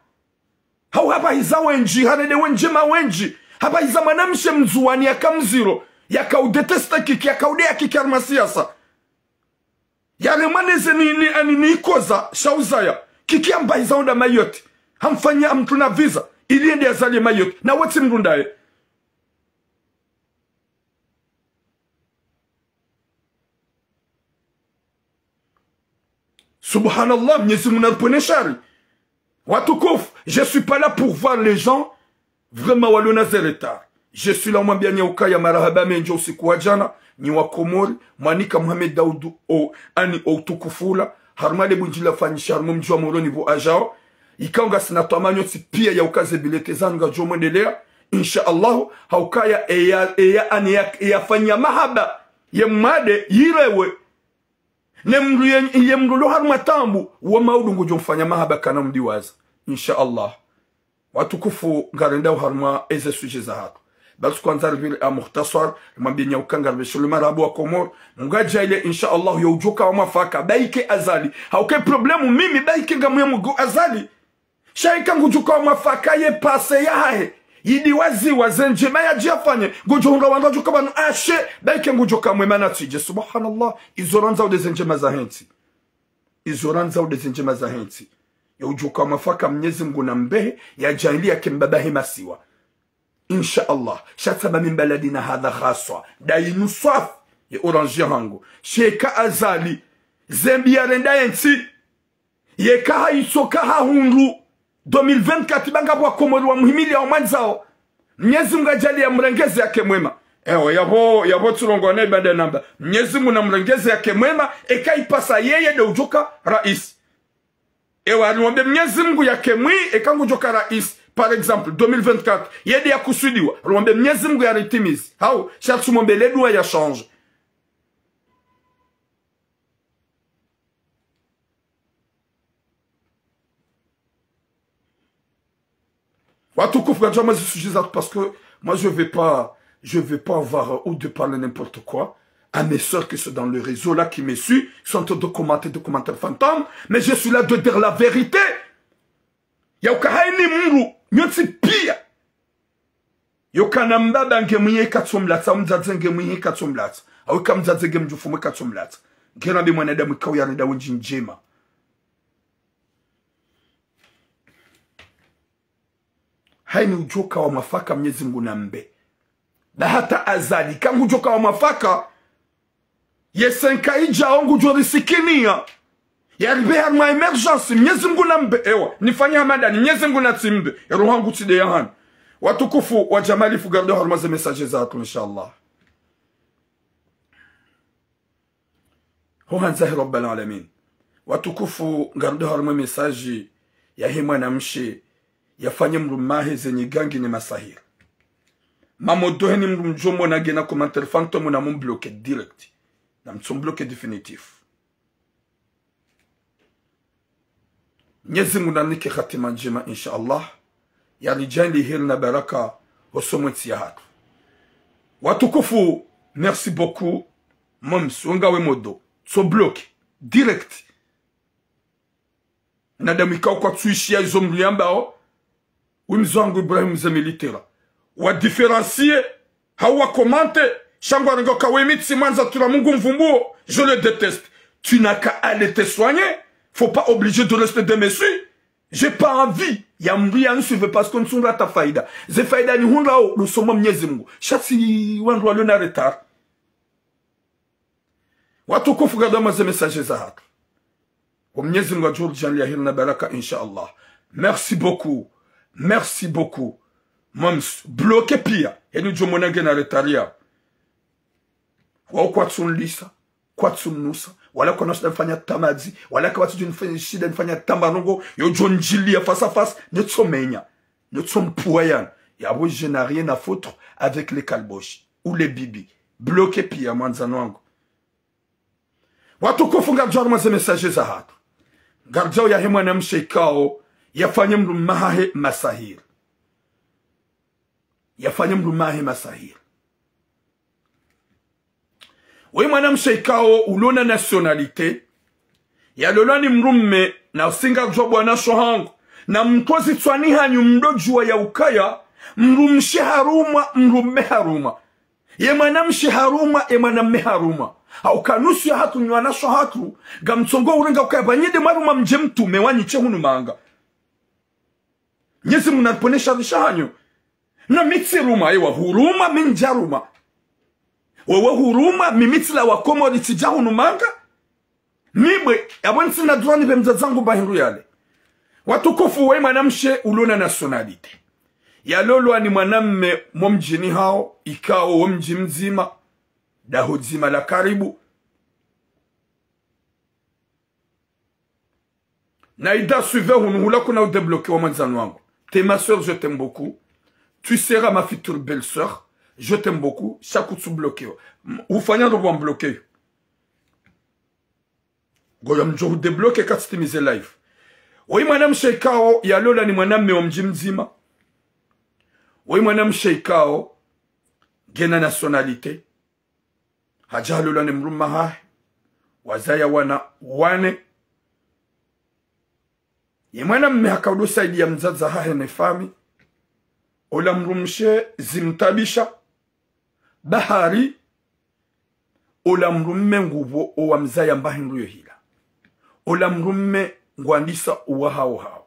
Hau hapvahiza wendji, harende wendji ma wendji. Hapvahiza mwanamshe Mndzuwani yaka mziro, yaka udéteste Kiki, yaka udeya Kiki harumwa siasa. Yaremwa neze ni, ni, ani ni ikoza, sha uzaya. Kiki yampvahiza wenda Mayotte. Hamfanya hamtruna visa. Ili yende yazaliye Mayotte. Na wetsi mdru ndaye. Subhanallah, Mnyezi Mungu naripvwene shari. Watukufu, je suis pas là pour voir les gens vraiment walo na ze retard. Je suis là umwambia nyi ukaya marahaba mendji usiku wa djana, nyi wa Komori, mwanika Mohamed Daoudou o, ani o utukufu ula, harumwa le bundji lafanyisha harumwa mdji wa Moroni pvo adjao. Ikao ngasina twamaya nyontsi pia ya uka ze bilete zanu ngazidjo mwendelea, insha Allah, haukaya eya, eya, ani ya, eya fanya mahaba, ye mwade, yirewe. Ne mdru ye, ye mdru lo harumwa taabu, wo maudu ngudjo mfanya mahaba kana mdiwaza. Insha Allah. Watukufu ngarendao harumwa eze sujet zahatru. Basi kwandza ripvire ha mukhtasar, rimwambie nyi uka ngaripveshelo marahaba wa Komori. Mungu adjaaliye insha Allah yo udjo uka wa mwafaka, ba ike Azali. Hauka problème mimi, ba ike ngamwuya Mungu Azali. Sha ika ngudjo uka wa mwafaka ye passé yahahe. Yidiwaziwa ze ndjema yadje yafanye. Ngudjo hundra wandru wadjo uka pvanu ashe. Ba ike ngudjo uka mwema natsidje. Subhanallah. Izo randzao nde ze ndjema zahe ntsi. Izo randzao nde ze ndjema zahe ntsi. Yo udjo uka wa mwafaka Mnyezi Mungu nambehe. Yadjaaliye yake mbaba he masiwa. Insha Allah. Sha tsamba من بلدنا هذا خاصة. Nda yinu swafi. Ye orange yahangu. Sha eka Azali. Ze mbi yarenda ye ntsi. Yeka haitsoka hahundru deux mille vingt-quatre ba ngapvo wa Komori wa muhimiliya wa mwandzao. Mnyezi Mungu adjaaliye yamrengeze yake mwema. Ewa, yapvo, yapvo tsi urongoa na ibada namba. Mnyezi Mungu namrengeze yake mwema, eka ipasa yeye nde udjo uka raisi. Ewa, nimwambe Mnyezi Mungu yake mwi, eka ngudjo uka raisi. par exemple, deux mille vingt-quatre, yende yakusudiwa, rumombe Mnyezi Mungu yaritimizi. Hau, sha tsumombe le dua ya change. Watukufu, ngamdjo hama ze sujets zatru, parce que moi, je vais pas, je vais pas avoir ou de parler n'importe quoi. À mes sœurs qui sont dans le réseau là, qui me suivent, sont en train de commenter des commentaires fantômes, mais je suis là de dire la vérité. Yauka haini mdru, nyontsi pia. Yauka na mbaba nge mwiye katsomlatsa, mdzadze nge mwiye katsomlatsa. Au ika mdzadze nge mdjufu mwe katsomlatsa. Nge na be mwanadamu ikao yarenda wendji ndjema. Haini udjoka wa mwafaka Mnyezi Mungu nambe. Na hata Azali, ka ngudjoka wa mwafaka, ye senka idjao ngudjo risikiniya. Yaribe harumwa émergence, Mnyezi Mungu nambe, ewa, nifanye hamadani, Mnyezi Mungu natsimbe, eroho hangu tsi de yahanu. Watukufu wa Jamalifu, ngardo harumwa ze messages zatru, inshallah. Ho handza he Rabbal Alamin. Watukufu, ngardo harumwa message yahe mwanamshe yafanye mdrumme wahe ze nyigangi ne masahiri. Mamodo heni mdru mdjo mwona ngena commentaire fantôme na mumbloquer direct. Na mtsombloquer définitif. Mnyezi Mungu nanike hatima ndjema, inshallah. Yaridjaanlie heri na baraka, hosoni mwe ntsi yahatru. Watukufu, merci beaucoup. Moms, ngawe modo. Tso bloquer. Direct. Mwanadamu ikao kwatsuishiya izo mdru yambao. Oui, mze wangu Ibrahim Zemilitera. Wa différencier, hau wa commenter, sha ngwarengo ka we mi tsi mwandza tula Mungu mvumbuo, je le déteste. Tu n'as qu'à aller te soigner. Faut pas obliger de rester de me suivre. J'ai pas envie. Ya mdru ya nisuivre parce que ntsundra ta faida. Ze faida nihundrao, lusoma Mnyezi Mungu. Sha tsi wandru walio na retard. Watukufu, ngardo harumwa ze messages zahatru. Wo Mnyezi Mungu ngudjo ridjaanlia heri na baraka, inshallah. Merci beaucoup. Merci beaucoup. Moms, bloquer pia. Heni udjo mwona ngena retard ya. Wao kwatsunlisa, kwatsunnusa, wala kwanashinda nifanya tamadzi, wala kawatsudjo nifanya shida nifanya tamba nongo, yo djo ndjiliya face à face, netsomenya, netsompvuwa yani. Yapvo je n'ai rien à foutre avec les kalboshi ou les bibi. Bloquer pia, mwandzani wangu. Watukufu, ngardjo harumwa ze message zahatru. Ngardjao yahe mwanamshe ikao yafanye mdrumme wahahe masahiri. Yafanye mdrumme wahahe masahiri. Woyi mwanamshe ikao ulona nationalité, yalolwa ni mdrumme, na usinga djwa bwana sho hangu, na mtru zitswani hanyu mdodjuwa ya ukaya, mdrumshe harumwa, mdrumme harumwa. Ye mwanamshe harumwa, ye mwanamme harumwa. Hauka nusu yahatru nyi wanasho hatru, ngamtsongo urenga ukaya pvanyide mwarumwa mdje mtrume wanyu she hunu manga. Mnyezi Mungu nariponeshe risha hanyu. Na mi tsirumwa, ewa hurumwa, mi ndjarumwa. Wewe hurumwa, mimi tsilawa Komori tsidja hunu manga. Mibwe, yapvo ntsina droit nipve mdzadze wangu mba hindru yale. Watukufu, woyi mwanamshe ulona nationalité. Yalolwa ni mwanamme mo mdjini hawo, ikao wo mdji mdzima, daho dzima la karibu. Naida, suivez hunu hula kuna udébloquer wa mwandzani wangu. T'es ma sœur, je t'aime beaucoup. Tu seras ma future belle-sœur. Je t'aime beaucoup. Sha kutsu bloquer. M-, ufanya ndo wa mbloquer. Ngoyo mdjo hudébloquer katsitimize live. Woyi mwanamshe ikao yalolwa ni mwanamme wa mdji mdzima. Woyi mwanamshe ikao ngena nationalité. Hadja halolwa ni mdrumme wahahe. Wazaya wana wane. Ye mwanamme haka udo saidiya mdzadze wahahe ne famiyi. Ola mdrumshe zimtabisha. Bahari, ola mdrumme ngupvo owa mzaya mba hindru yo hila. Ola mdrumme ngwandisa uwa hawo hawo.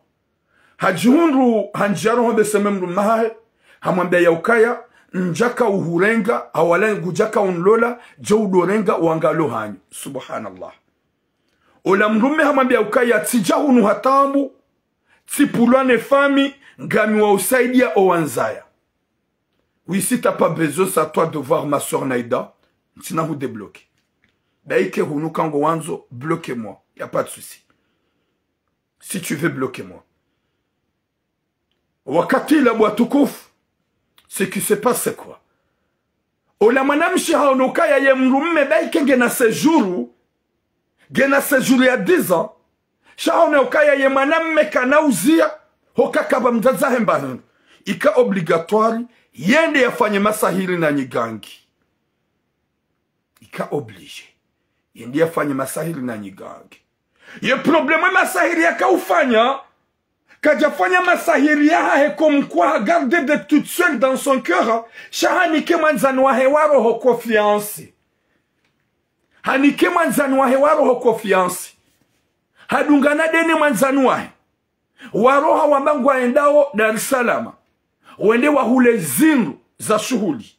Hadjihundru handjiya roho beseme mdrumme wahahe, hamwambiya ya ukaya, ndjaka uhurenga, hawala ngudjaka unlola, dje udorenga wangalo hanyu. Subhanallah. Ola mdrumme hamwambiya ukaya, tsidja hunu ha taabu, tsipvulwa ne famiyi, ngami wa usaidiya owanzaya. Oui, si t'as pas besoin, c'est à toi de voir ma sœur Naida. Ntsina hudébloquer. Baike hunu ka ngo wandzo, bloquez-moi. Y a pas de souci. Si tu veux, bloquez-moi. Wakati ula bo watukufu, ce qui se passe quoi? Ola mwanamshe haono ukaya ye mdrume baike ngena séjour, ngena séjour ya dix ans, sha haono ukaya ye mwanamme kana uziya, hoka kapva mdzadze hahe mba hindru. Ika obligatoire, yende yafanye masahiri na nyigangi. Ika obligé. Yende yafanye masahiri na nyigangi. Ye problème masahiri yaka ufanya, kadjafanya masahiri yahahe comme quoi ha garder de toute seule dans son cœur, sha hanike mwandzani wahe wa roho confiance. Hanike mwandzani wahe wa roho confiance. Hadungana dene mwandzani wahe. Waroha wamba ngwaendao Dar es Salaam. Wende wahule zindru za shuhuli.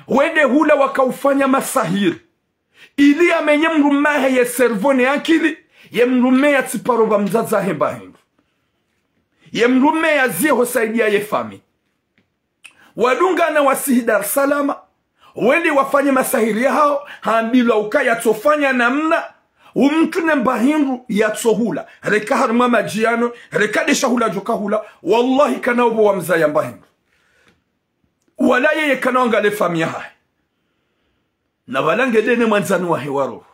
Wende hula wakaufanya masahiri. Ili yamenye mdrume hahe ye cerveau ne akili, ye mdrume yatsiparo pva mdzadze hahe mba hindru. Ye mdrume yaziye hosaidia ye famille. Wadungana wasihi Dar es Salaam, wende wafanye masahiri yahao, hambilwa ukaya tsofanya namna, umtru ne mba hindru yatsohula. Reka harumwa madji yanu, reka de shahula djoka hula, wallahi kana opvo wamzaya mba hindru. Wala yeye kana wangale famille yahahe. Na pvala nge dene mwandzani wahe wa roho.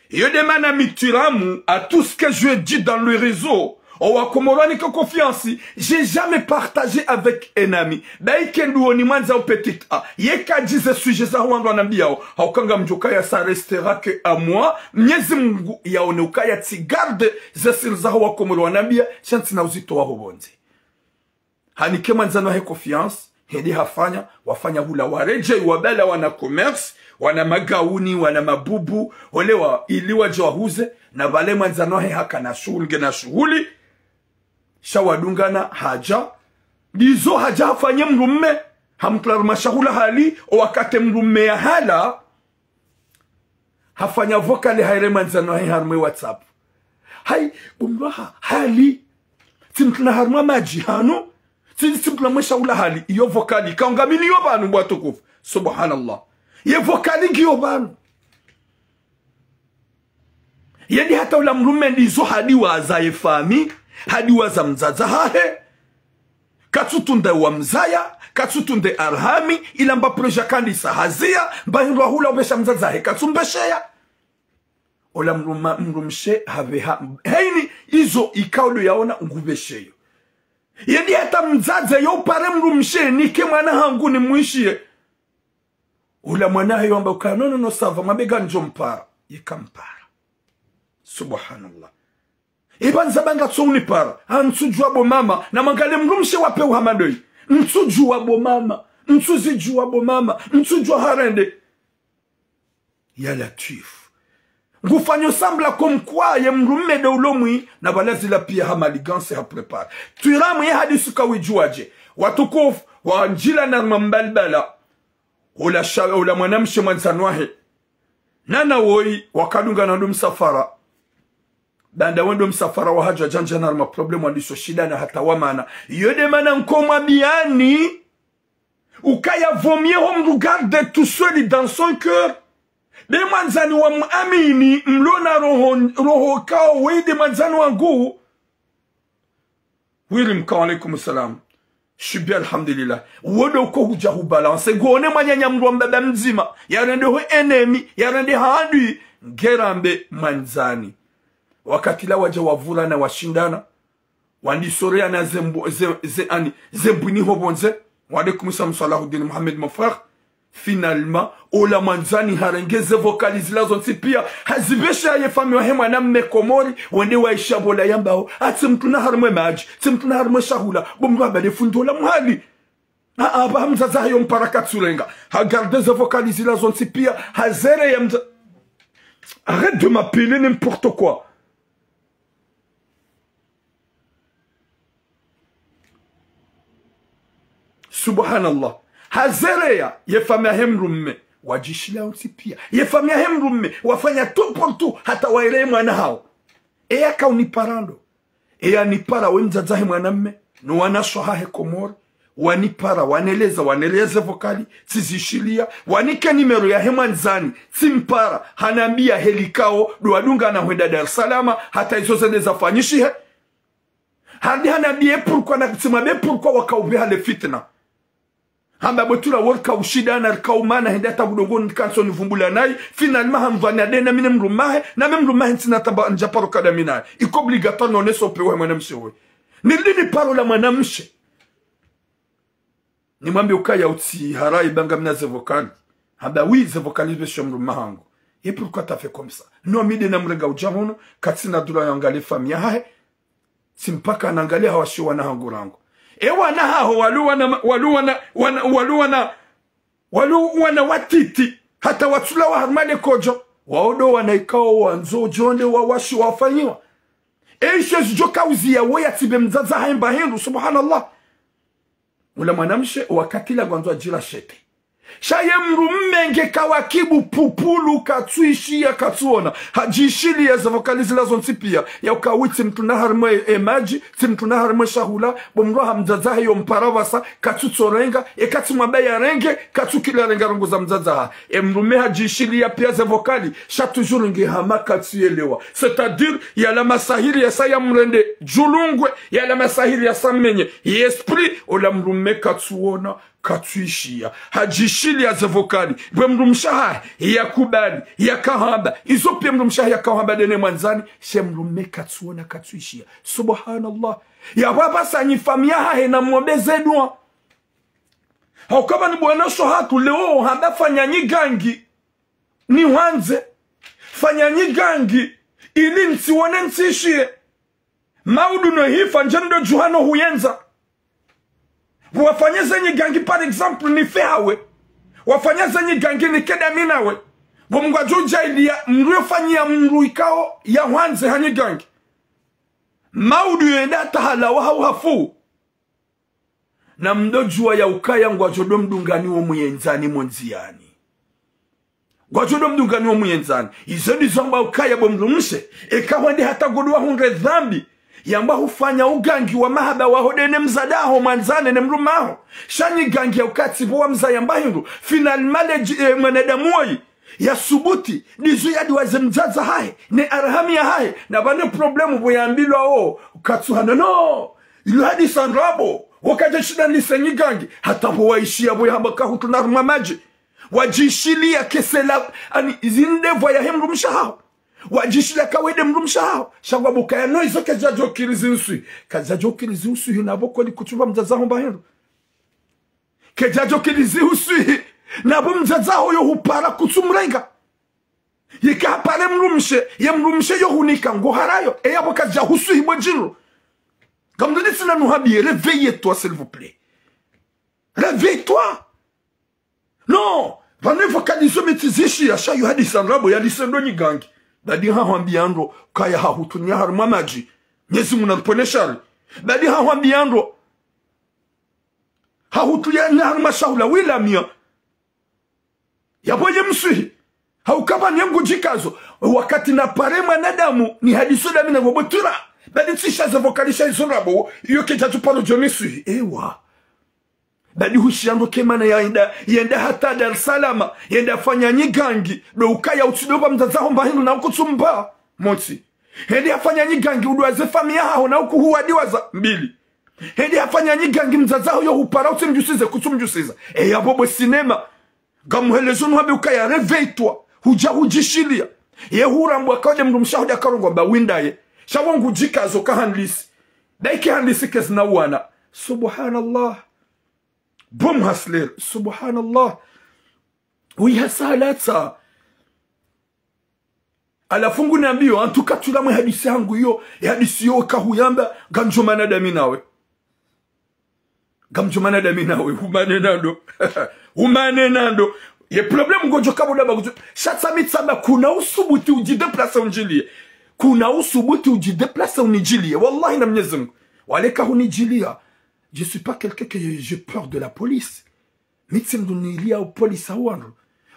Iyo de mana mi Twiramu, à tout ce que je dis dans le réseau, owakomori wanike confiance, j'ai jamais partagé avec un ami. Baike nduoni mwandza ou petite a. Yeka djize sujet za wandru wanambiyao, hauka ngamdjo kaya ça restera que à moi, Mnyezi Mungu yaone ukaya tsi garde ze siri za wakomori wanambiya, sha ntsina uzitowa ho pvondze. Hanike mwandzani wahe confiance, hende hafanya, wafanya hula waredjei, wabala wana commerce, wana magauni, wana mabubu, olewa ili wadje wahuze, na pvale mwandzani wahe hakana shuhuli, ngena shuhuli, sha wadungana hadja, ndizo hadja hafanye mdrume, hamtru harumwa shahula hali, owakati mdrume yahala, hafanya vocal haire mwandzani wahe harumwa WhatsApp. Hai, bo mdru waha, hali. Tsimtruna harumwa madji hanu. Tsi-, tsimtruna mwe shahula hali. Iyo vocal. Kaungamini iyo pvanu bo watukufu. Subhanallah. Ye vocal ngiyo pvanu. Yedi hata ula mdrume ndizo hadiwaza ye famille. Hadiwaza mdzadze hahe. Katsutunde wamzaya, katsutunde arhami, ila mba projet kandisa haziya, mba hindru hula upvesha mdzadze hahe, katsumpvesheya. Ola mdruma-, mdrumshe hapveha, heini, izo ikao ndo yaona ngupvesheyo. Yedi hata mdzadze yo upare mdrumshe, nike mwana hangu nimwishiye. Ula mwana hayo amba ukaya, "Non, non, non, ça va, mwambe ngamdjo mpara." Yeka mpara. Subhanallah. Eba ndzaba ngatso unipara. Ha, ntsudjuwa bo mama. Na mangale mdrumshe wape uhamadoyi. Ntsudjuwa bo mama. Ntsuzidjuwa bo mama. Ntsudjuwa harende. Ya Latwif. Ngufanyo semblant comme quoi ye mdrume de ulomwi na pvala zila piya ha manigance ha prépare. Twiramu ye hadisi kawidjuwadje. Watukufu, wandjila na mbalbala. Ula sha-, ula mwanamshe mwandzani wahe. Nana woyi, wakadungana ndo msafara. Baanda wendo msafara wahadja djandja na harumwa problème wandiso shindana hata wamana. Iyo de mana nkomwambiyani. Ukaya vaut mieux ho mdru garde tout seul dans son cœur. Be mwandzani wa mwamini, mlona roho, roho kao, wende mwandzani wangu. Wiri mkao, alaikum salam. Shibi, alhamdulillah. Wodo uko hudja hubalance. Ngone mwananya mdru wa mbaba mdzima. Yarende ho ennemi, yarende handui. Ngerambe mwandzani. Wakati la wadja wavurana washindana. Wandisoreana ze mbu-, ze, ze ani, ze mbwini ho pvondze. Wa alaikum salam Salahuddin Mohamed, mon frère. Finalement, ola mwandzani harenge ze vocal zila zontsi piya, hazipvesha ye famille wahe mwanamme Komori, wende waisha pvola yambao, a tsimtruna harumwa madji, tsimtruna harumwa shahula, bo mdru abale fundi ola mwali. A, a, ba mdzadze hayo mpara katsurenga, ha garde ze vocal zila zontsi piya, hazereya mdza-, arrête de m'appeler n'importe quoi. Subhanallah. Hazereya, ye famille yahe mdrumme, wadjishilia wontsi piya. Ye famille yahe mdrumme, wafanya tout pour tout, hata waireye mwana hawo. Eya kaunipara ndo. Eya nipara we mdzadze hahe mwanamme, no wanashe wahahe Komori, wanipara, waneleza, waneleza vocal, tsizishilia, wanike numéro yahe mwandzani, tsimpara, hanambiya heli kao, ndo wadungana hwenda Dar es Salaam, hata izo zende zafanyishihe. Harudi hanambiye pourquoi na kutsimwambe pourquoi wakaupveha le fitna. Hamba bo tura wo rikaushindana, rikaumana, hende hata kudongo nikantso nivumbula nayi, finalement hamvani adena mi ne mdrume wahe, na mi mdrume wahe ntsina tamba ndja paro kada mi naye. Iko obligatoire nonese upvewa mwanamshe we. Nirudi niparo la mwanamshe. Nimwambe ukaya utsi hara ibanga mi na ze vocal. Hamba oui, ze vocal zipvesho mdrume wahangu. Et pourquoi t'as fait comme ça? Non, mi nde namrenga udja hunu, katsina droit yangalie famille yahahe. Tsi mpaka nangalie hawashi wana hangu rangu. E wana haho walo wana, walo wana, wana, walo wana, walo wana watiti. Hata watsulawa harumwa le kodjo. Wao ndo wana ikao wandzo udjo wende wawashi wafanyiwa. E isho zidjo kauziya wo yatsi be mdzadze hahe mba hindru, subhanallah. Ula mwanamshe, wakati la ngwandzo adjila shete. Sha ye mdrume nge kawakibu pupulu, katsuishiya, katsuona. Hadjishiliya ze vocal zila zontsi piya. Ya uka oui, tsi mtruna harimwa e madji, tsi mtruna harimwa e shahula, bo mdru ha mdzadze hahe yo mpara pvasa, katsutsorenga, e katsimwamba yarenge, katsukila renga ndrongo za mdzadze hahe. E mdrume hadjishiliya piya ze vocal, sha toujours nge hama katsuyelewa. C'est-à-dire, yala masahiri yasa yamrende djulungwe, yala masahiri yasa menye ye esprit, ola mdrume katsuona, katsuishiya. Hadjishiliya ze vocal. Bwe mdrumshe wahahe yakubali, yakahamba. Izo piya mdrumshe wahahe yakahamba ndene mwandzani, sha mdrume katsuona, katsuishiya. Subhanallah. Yapvo apvasa nyi famille yahahe namwombe ze dua. Hauka pvanu bwana sho hatru leo hamba fanya nyigangi nihwandze. Fanya nyigangi ili ntsiwone ntsishiye. Maudu no hifa ndje ndo djuha no huyendza. Wafanye ze nyigangi, par exemple, nife hawe. Wafanye ze nyigangi nike ndami nawe. Bo Mngu adjo udjaaliya mdru yo fanyiya mdru ikao yahwandze ha nyigangi. Maudu yo yende hata halawa hau hafu. Na mdo djuwa ya ukaya ngwadjo do mdungani wo muyendzani mo ndziyani. Ngwadjo do mdungani wo muyendzani. Izo ndizo amba ukaya bo mdrumshe, eka hwende hata ngodo wahundre dhambi, yamba hufanya ugangi wa mahaba waho ndene mdzadze haho mwandzani ne mdrume waho. Sha nyigangi ya uka tsi bo wamdzaya mba hindru. Finalement le dji-, eh, mwanadamu woyi yasubuti, ndizo yadiwaze mdzadze hahe, ne arhami yahahe, na pvanu problème bo yambilwa wo, katsuha no, no. Ilo hadisa ndrabo, wo kadja shinda nise nyigangi, hata bo waishiya bo yahamba kahutruna harumwa madji. Wadjishiliya kesela, ani, zindevwa yahe mdrumshe wahaho. Wadjishiliya ka we nde mdrumshe wahaho. Sha ngwambo ukaya no izo kedjadjo kiri zinswi. Kadjadjo kiri zinswi hina bo koli kutsupva mdzadze haho mba hindru. Kedjadjo kiri zinswi. Na bo mdzadze haho yo hupara kutsumrenga. Yeka hapare mdrumshe, ye mdrumshe yo hunika ngo harayo, e yapvo kadja huswihi bwe djindru. Ngamdjo nitsina nuhambiye, réveille-toi, s'il vous plaît. Réveille-toi. Non, pvanu pvo kadizo mi tsizishiya sha yo hadisa ndrabo ya lise ndo nyigangi. Badi hahwambiya ndro, kaya hahutruniya harumwa madji. Mnyezi Mngu na ripvonese shari. Badi hahwambiya ndro. Hahutruniya harumwa shahula wila miya. Yapvo ye mswihi. Hauka pvanu ye ngudjikazo. Wakati napare mwanadamu nihadiso ndami nawe bo tura. Badi tsisha ze vocal sha izo ndrabo. Iyo kedja tsuparo djo niswihi. Ewa. Badi hushiya ndro kemana yenda, yenda hata Dar es Salaam. Yenda fanya nyigangi. Ndo ukaya utsidopva mdzadze haho mba hindru na ukutsumba. Motsi. Hende hafanya nyigangi udiwaze famille yahaho na ukuhuwa diwaza. Mbili. Hende hafanya nyigangi mdzadze haho yo hupara utsimdjusize kutsumdjusiza. E yapvo bwe sinema. Ngamuhelezo nuhambe ukaya réveille-toi. Hudja hudjishiliya. Ye hurambwa ka we nde mdrumshe waho nde akarongowa mba windaye. Sha wo ngudjikazo ka handlisi. Daiki handlisi kezina wana. Subhanallah. Bo mhasler. Subhanallah. Wi hasalatsa. Halafu ngunambiyo, en tout cas, tula mwe hadisi hangu iyo, ye hadisi iyo kahuyamba, ngamdjo mana ndami nawe. Ngamdjo mana ndami nawe, humane nando. Humane nando. Ye problème ngodjo kabuda ba kudjo. Sha tsa mi tsamba kuna usubuti udji déplacer undjiliye. Kuna usubuti udji déplacer unidjiliye. Wallahi na Mnyezi Mngu. Wale kahunidjiliya. Je suis pas quelqu'un que j'ai peur de la police. Mi tsi mdru niliya upolisi hau wandru.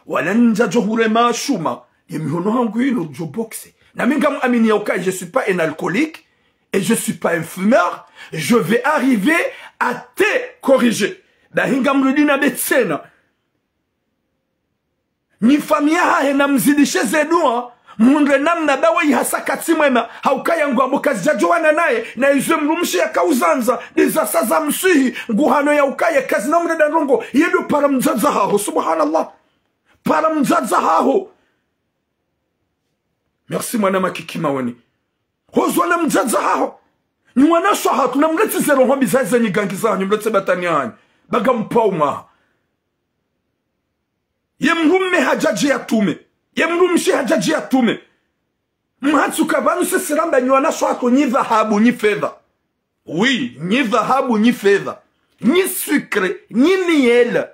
Wala ndjadjo hurema shuma, ye mihono hangu inu djo boxe. Na mi ngamwamini ya ukaya, je suis pas un alcoolique, et je suis pas un fumeur, je vais arriver à te corriger. Bahi ngamrudi na be tsena. Nyi famiyi yahahe namzidishe ze dua, Mhundre namna ba wayi hasa katsi mwema, ha ukaya ngwambo kazidjadjowana naye, na izo mdrumshe yakauzandza, ndiza sa za mswihi, nguhano ya ukaya kazina mreda ndrongo, ye ndo para mdzadze haho, subhanallah. Para mdzadze haho. Merci mwana makiki maweni. Hozwa na mdzadze haho. Nyi wanashe hatru, na mletse ze roho mbi za ze nyigangi zanyu, mletse batwani hanyu. Ba ngampvao mwaha. Ye mdrume hadjadji ya tume. Ye mdrumshe hadjadji ya tume. Mhatsuka pvanu sisi ramba nyi wanashe hatru nyi dhahabu, nyi fedha. Oui, nyi dhahabu, nyi fedha. Nyi sucre, nyi miel.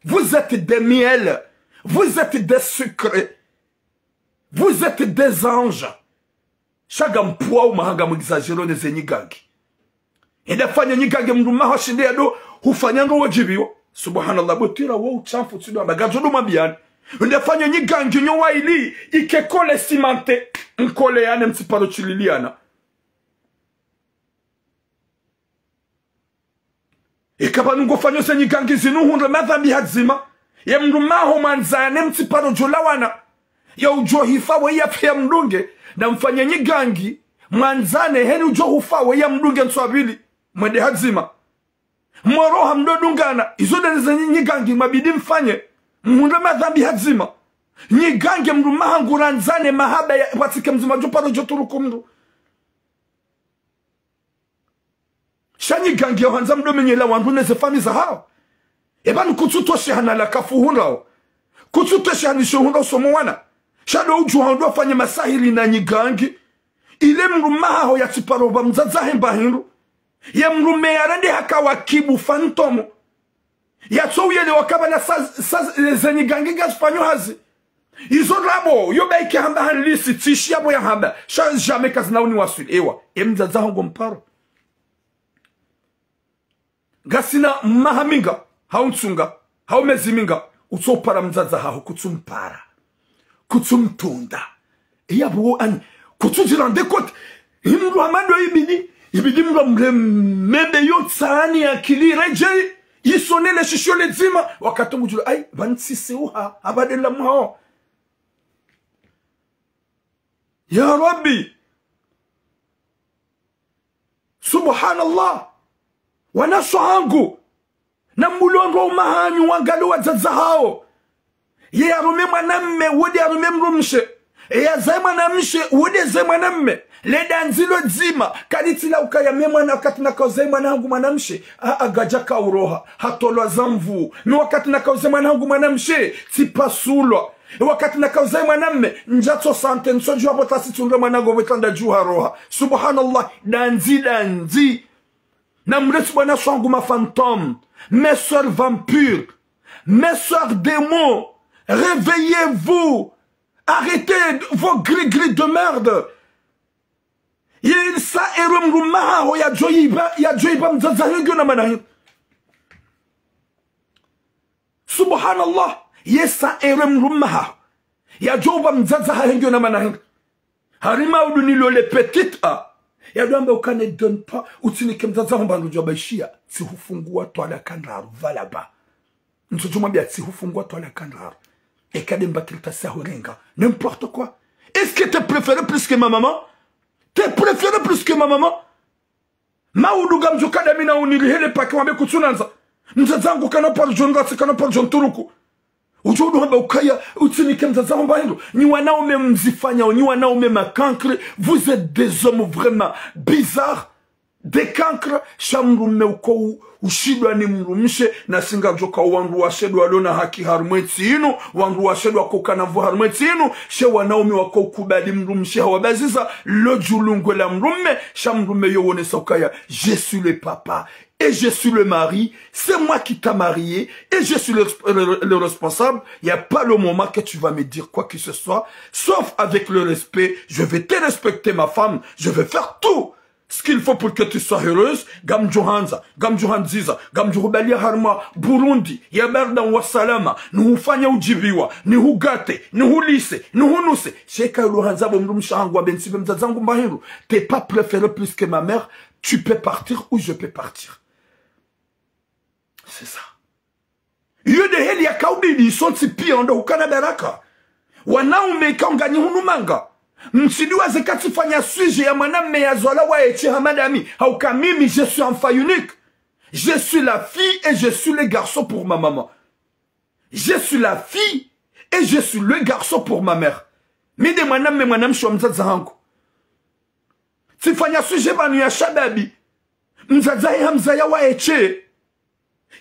Vous êtes des miels. Vous êtes des sucres. Vous êtes des anges. Sha ngampvao mwaha ngamwexagéreo ne ze nyigangi. Enda fanya nyigangi mdrume haho shinde yado hufanya ndo wodjibiwa. Subhanallah, botwira wo utshafu tsi ndo amba ngazo ndo mwambiyani. Enda fanya nyigangi nyo wayili, ike kole simante, mkole yane mtsiparo tsililiana. Eka pvanu ngofanyo ze nyigangi zinu hundre madhambi hadzima. Ye mdrume haho mwandzane mtsiparo djolawana. Ya udjo hifa we ya pve ya mdunge. Na mfanye nyigangi. Mwandzane heni udjo hufa we ya mdunge ntsu ya pvili. Mwende hadzima. Mwaroha mdo dungana. Izo nde ze nyi-, nyigangi mabidi mfanye. Mhundre madhambi hadzima. Nyigangi mdrume haho ngurandzane mahaba ya pvatsike mdzima djo paro djo turuku mdru. Sha nyigangi ya handza mdo menyela wandru ne ze famiyi zahao. Eba ni kutsutosheha na la kafu hundrao. Kutsutosheha ni sho hundrao somo wana. Sha ndo udjuha ndo wafanye masahiri na nyigangi. Ile mdrume haho yatsiparo pva mdzadze hahe mba hindru. Ye mdrume yarende haka wa kibu fantôme. Yatso uyelewa kaba na sa, sa, ze nyigangi ngazifanyo hazi. Izo ndrabo, yo ba ike hamba hanlisi, tsishi yabo ya hamba. Sha jamais kazina uni waswili. Ewa, e mdzadze haho ngomparo. Ngasina maha minga, hau ntsunga, hau mezi minga, utso para mdzadze haho, kutsumpara. Kutsumtunda. Iya bo ani, kutsudjirendre compte. Hindru hamado ibidi, ibidi mdru amreme be yo tsani ya kili redjei, yisonele shisho ledzima, wakati ngudjulo, ayi, pvanu tsisi uha, abadela mwaho. Ya Rabbi. Subhanallah. Wanashe hangu. Na mbulo ndo umahanyu wangaliye wadzadze hawo. Ye yarume mwanamme, wo nde yarume mdrumshe. Ye yazaye mwanamshe, wo nde yazaye mwanamme. Le dandzi lo dzima, kalitsi la ukaya me mwana wakati nakauzaye mwana hangu mwanamshe. A, a, ngadjaka uroha, hatolwa za nvuu. Mi wakati nakauzaye mwana hangu mwanamshe, tsipasulwa. Wakati nakauzaye mwanamme, ndjatso sante, ntsodjuwa pvo tasi tsunde mwana ngo pvo tanda djuha roha. Subhanallah, dandzi, dandzi. Na mletse wanashe wangu ma fantômes, mes sœurs vampires, mes sœurs démons, réveillez-vous, arrêtez vos gris-gris de merde. Ye sa ere mdrume haho yadjoiba, yadjoiba mdzadze hahe ngiyo na mana hindru. Subhanallah. Ye sa ere mdrume haho yadjoiba mdzadze hahe ngiyo na mana hindru. Harima udu nilo le petit a. Yado amba uka ne donne pas, utsinike mdzadze haho mba ndo djwa baishiya, tsihufunguwa twalaka ndraru, pvala ba. Ntsodjo mwambiya tsihufunguwa twalaka ndraru. Eka nde mbakiri tasi ya hurenga. N'importe quoi. Est-ce que t'es préféré plus que ma maman ? T'es préféré plus que ma maman ? Maudu ngamdjo kada mi na unirihele pake wambe kutsunandza. Mdzadze hangu kana paro djo ngatsi, kana paro djo nturuku. Udjo udu hamba ukaya, utsinike mdzadze haho mba hindru. Nyi wanaume mzifanyao, nyi wanaume ma cancres, vous êtes des hommes vraiment bizarres. Des cancres, sha mdrume uko u-, ushindwa ni mdrumshe, na si ngamdjoka wandru washe ndo walo na haki harumwa entsi inu, wandru washe ndo wako kana nvuu harumwa entsi inu, she wanaume wako ukubali mdrumshe hawabaziza, lo djulungwe la mdrume, sha mdrume yo wonesa ukaya, je suis le papa, et je suis le mari, c'est moi qui t'a marié, et je suis le, le, le responsable, y a pas le moment que tu vas me dire quoi que ce soit, sauf avec le respect, je vais te respecter ma femme, je vais faire tout ce qu'il faut pour que tu sois heureuse, ngamdjohandza, ngamdjohandziza, ngamdjohubaliya harumwa Burundi ya barda wa salama, nihufanye udjibiwa, nihugate, nihulise, nihunuse. Sha eka ulo handza bo mdrumshe hangu wambe ntsibe mdzadze hangu mba hindru, t'es pas préféré plus que ma mère, tu peux partir ou je peux partir. C'est ça. Iyo nde heli yakaubidi isontsi piya ndo hukana baraka. Wanaume ika nganyi hunu manga. Mtsidiwaze ka tsifanya sujet ya mwanamme ya zwala wa etshe ha madame. Hauka mimi, je suis enfant unique. Je suis la fille et je suis le garçon pour ma maman. Je suis la fille et je suis le garçon pour ma mère. Mi nde mwanamme, mwanamshe wa mdzadze hangu. Tsifanya sujet pvanu ya shababi. Mdzadze hahe hamzaya wa etshe.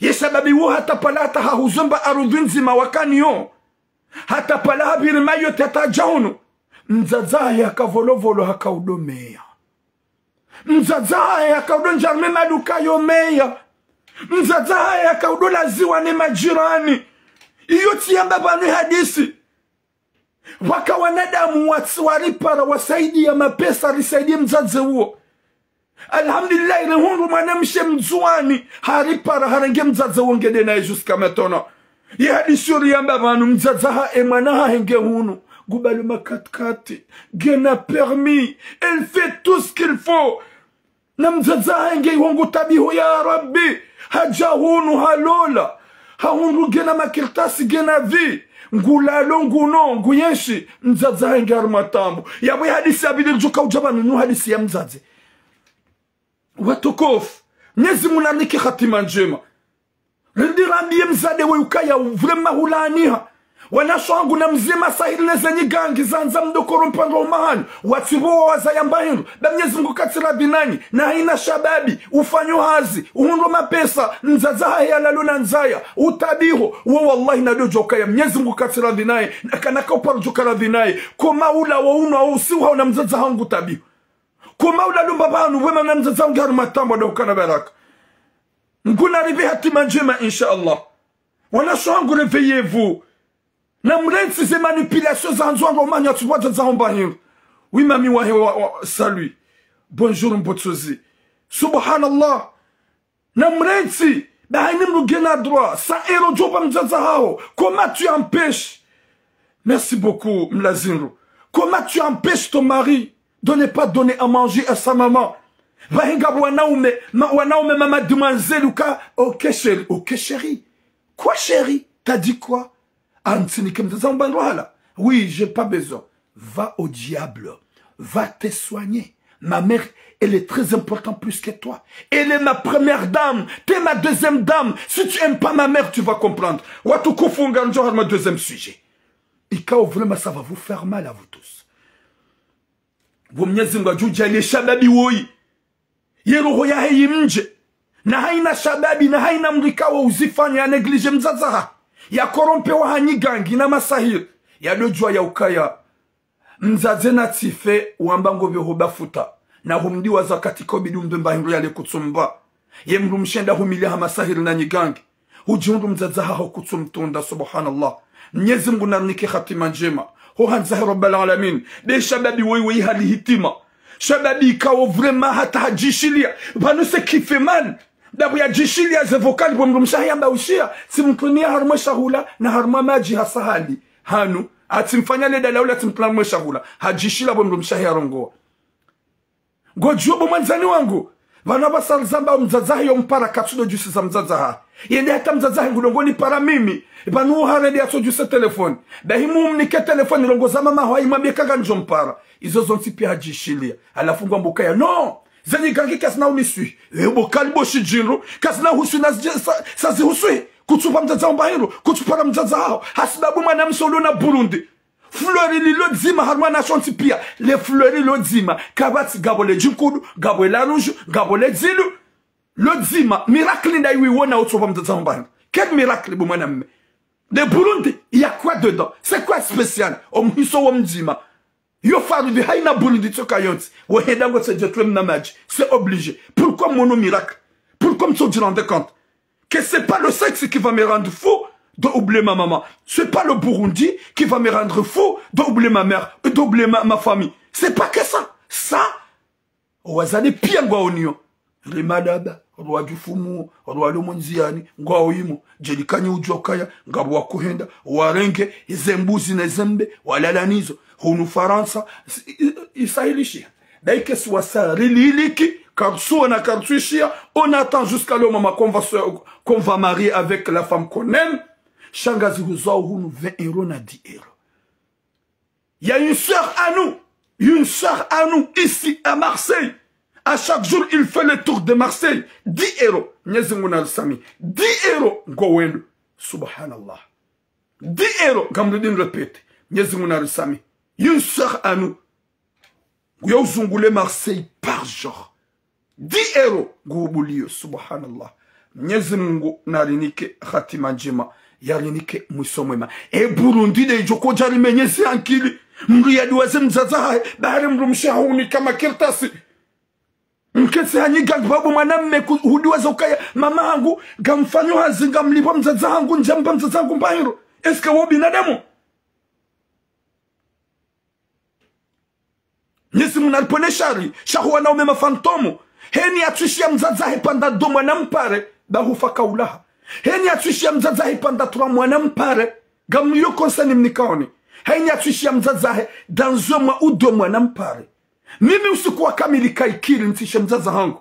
Ye shababi wo hata pvala hata hahuzo mba arudhwi ndzima wakaniyo. Hata pvala hapviri Mayotte hata hadja hunu. Mdzadze hahe haka Volovolo haka udo meya. Mdzadze hahe haka udo ndjarme maduka yo meya. Mdzadze hahe haka udo laziwa ne majirani. Iyo tsiyamba pvanu hadisi. Pvwaka wanadamu watsi waripara wasaidiya mapesa risaidie mdzadze uwo. Alhamdulillah, rihundru mwanamshe mdzuwani haripara harenge mdzadze uwo ngende naye jusqu'à maintenant. Ye hadisi yo riyamba pvanu mdzadze hahe mwana hahe nge hunu. Ngubalo ma quatre-quatre. Ngena permis. Elle fait tout ce qu'il faut. Na mdzadze hahe nge iho ngu tabiho ya Rabbi. Hadja hunu halola. Hahundru ngena makartasi ngena vie. Ngulalo nguno nguyenshi. Mdzadze hahe nge harumwa taabu. Yapvo ye hadisi ya pvili ridjoka udja pvanu nu hadisi ya mdzadze. Watukufu. Mnyezi Mungu narinike hatima ndjema. Rindi rambiye mdzadze we ukaya vraiment hulaaniha. Wanashe wangu namzie masahiri ne ze nyigangi zandza mdo corrompre ndo mahani. Watsi pvo wazaya mba hindru. Ba Mnyezi Mungu katsi radhi nanyi. Na haina shababi. Ufanyo hazi. Uhundro mapesa. Mdzadze hahe yalalo na ndzaya. Utabiho. Wo wallahi nadodjo kaya. Mnyezi Mungu katsi radhi naye. Na kana ka uparo djoka radhi naye. Koma ula wo unwa wo usiu hau na mdzadze hangu tabiho. Koma ula lumba pvanu, wema na mdzadze hangu harumwa taabu ndo ukana baraka. Nguna ripve hatima ndjema, insha Allah. Wanashe wangu, réveillez-vous. Namrantsi ze manipulation za handzo wangu umanya tsu pvwa dzadze haho mba hindru. Oui, mami wahe wa, wa, salut. Bonjour, Mbotsozi. Subhanallah. Namrantsi, ba haina mdru ngena droit, cent euros djo upa mdzadze haho. Comment tu empêches? Merci beaucoup, Mlazindru. Comment tu empêches ton mari de ne pas donner à manger à sa maman? Pvahe ngapvo wanaume, ma, wanaume ma mademoiselle uka, ok chérie, ok chérie. Quoi chérie? T'as dit quoi? Ah, ntsinike mdzadze haho mba hindru hala. Oui, j'ai pas besoin. Va au diable. Va te soigner. Ma mère, elle est très importante plus que toi. Elle est ma première dame. T'es ma deuxième dame. Si tu aimes pas ma mère, tu vas comprendre. Watukufu, ngamdjo harumwa deuxième sujet. Ikao vraiment, ça va vous faire mal à vous tous. Pvo Mnyezi Mungu adjudjaaliye shababi woyi. Ye roho yahe yimdje. Na haina shababi, na haina mdru ikao uzifanya ya négligé mdzadze hahe. Ya corrompre wa ha nyigangi na masahiri. Yadodjuwa ya ukaya. Mdzadze natsife, wamba ngopve ho bafuta. Na humdiwaza wakati kaubidi umbe mba hindru yale kutsumpva. Ye mdrumshe nda humiliya ha masahiri na nyigangi. Hudjihundru mdzadze haho kutsumtunda, subhanallah. Mnyezi Mungu narinike hatima ndjema. Ho handza he Rabbal Alamin. Be shababi woyi woyi hali hitima. Shababi ikao vraiment hata hadjishiliya. Pvanu ce qui fait mal. Ndapvo yadjishiliya ze vocal pvo mdrumshe hahe yamba ushiya. Tsimtruniya harumwa shahula na harumwa madji ha sahani. Hanu. Atsimfanya le dalaula tsimtruniya harumwa shahula. Hadjishiliya pvo mdrumshe hahe yarongowa. Ngodjuwa bo mwandzani wangu. Pvanu apvasa rizamba mdzadze hahe yompara katsudo djusiza mdzadze hahe. Yende hata mdzadze hahe ngudo ngonipara mimi. Pvanu uharende yatsodjuse telefoni. Bahi mumnike telefoni rongoza mama hahe imwambiye ka ngandjompara. Izo zontsi piya hadjishiliya. Halafu ngwamba ukaya. Non. Ze nyigangi kazina uniswihi. Ebo kalibo shidjindru. Kazina huswihi na zidje sa, sa zihuswihi. Kutsupa mdzadze haho mba hindru. Kutsupara mdzadze haho. Hasibabu mwanamshe ulo na Burundi. Fleur lilo dzima harumwa wanashe wontsi piya. Le fleur lilo dzima. Kapvatsi ngapvo le djinkudu, ngapvo la rouge, ngapvo le dzilu. Lo dzima. Miracle nda iwe wona utsopa mdzadze haho mba hindru. Quel miracle bo mwanamme? Le Burundi, il y a quoi dedans? C'est quoi spécial? Omhiso wo mdzima. Yo faradhwi haina Burundi tsoka yontsi. Wo henda ngotsedje twe mna madji. C'est obligé. Pourquoi mono miracle? Pourquoi mtso dji rendre compte? Que c'est pas le sexe qui va me rendre fou de oublier ma maman. C'est pas le Burundi qui va me rendre fou de oublier ma mère et d'oublier ma, ma famille. C'est pas que ça. Ça, owazade piya ngwaoniyo. Rimadaba, rwadjufumu, rwalo mondziyani, ngwaoyimo. Djeli kanyi udjokaya, ngapvo wakuhenda, warenge, ize mbuzi ne zembe, walala nizo. Hunu Farantsa, i, i, isahilishiha. Daike si wasa rililiki, kartsuwa na kartsuishiya, on attend jusqu'à le moment qu'on va se, qu'on va marier avec la femme qu'on aime. Shangazi huzwao hunu vingt euros na dix euros. Il y a une sœur à nous. Une sœur à nous, ici à Marseille. À chaque jour, il fait le tour de Marseille. Dix euros. Mnyezi Mungu narisamihi. Dix euros. Ngo wendo. Subhanallah. Dix euros. Ngamrudi nirépète. Mnyezi Mungu narisamihi. Une sœur à nous. Nguyo uzungule Marseille par jour. Dix euros. Nguhubuliyo. Subhanallah. Mnyezi Mungu narinike hatima ndjema. Yarinike mwiso mwema. E Burundi de idjo kodja rimenyese ankili. Mdru yadiwaze mdzadze hahe. Bahari mdrumshe hahunika makartasi. Mketsi hanyi nganyi babu mwanamme ku-, hudiwaza ukaya mama hangu, ngamfanyo hazi, ngamlipvo mdzadze hangu, ndjampa mdzadze hangu mbahindru. Est-ce que wo binadamu? Mnyezi Mungu naripvonese shari, sha hu wanaume mafantôme. Heni yatsuishiya mdzadze hahe pvanda ndo mwana mpare, ba hufa kaulaha. Heni yatsuishiya mdzadze hahe pvanda trois mwana mpare, ngamliyo conseil nimnikaoni. Heni yatsuishiya mdzadze hahe, dans un mois ou deux mwana mpare. Mimi usiku wa kamili kayikiri ntsishe mdzadze hangu.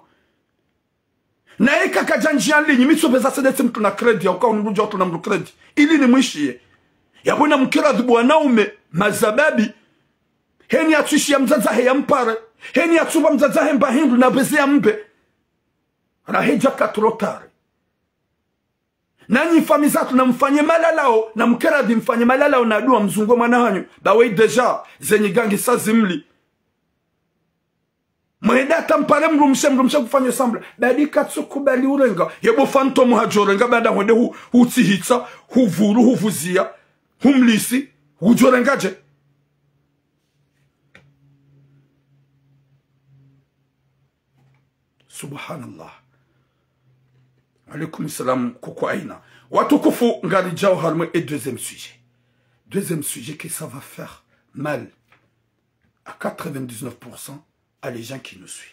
Na yeka kadja ndjiya nlinyi, mi tsopveza sedetsi mdru na crédit, yauka unudja utru na mdru crédit. Ili nimwishiye. Yapvo namkiri adhibu wanaume, mazababi. Heni yatsuishiya mdzadze hahe yampare. Heni yatsupva mdzadze hahe mbahindru na pveze yambe. Raha idjaka trop tard. Nanyi famiyi zatru namfanye malalao, namkiri adhi mfanye malalao na dua mzunguwe mwana hanyu. Ba weyi déjà, zenyi nganyi sa zimli. Mwende hata mpare mdrumshe, mdrumshe kufanyo semblant. Badi katsukubali urenga. Yebo fantôme hadjorenga, bada hwende hu-, hutsihitsa, huvuru, huvuziya, humlisi, hudjorenga dje. Subhanallah. Alaikum salam, coucou Aïna. Watukufu, ngaridjao harumwa e deuxième sujet. Deuxième sujet que ça va faire mal à quatre-vingt-dix-neuf pour cent à les gens qui nous suivent.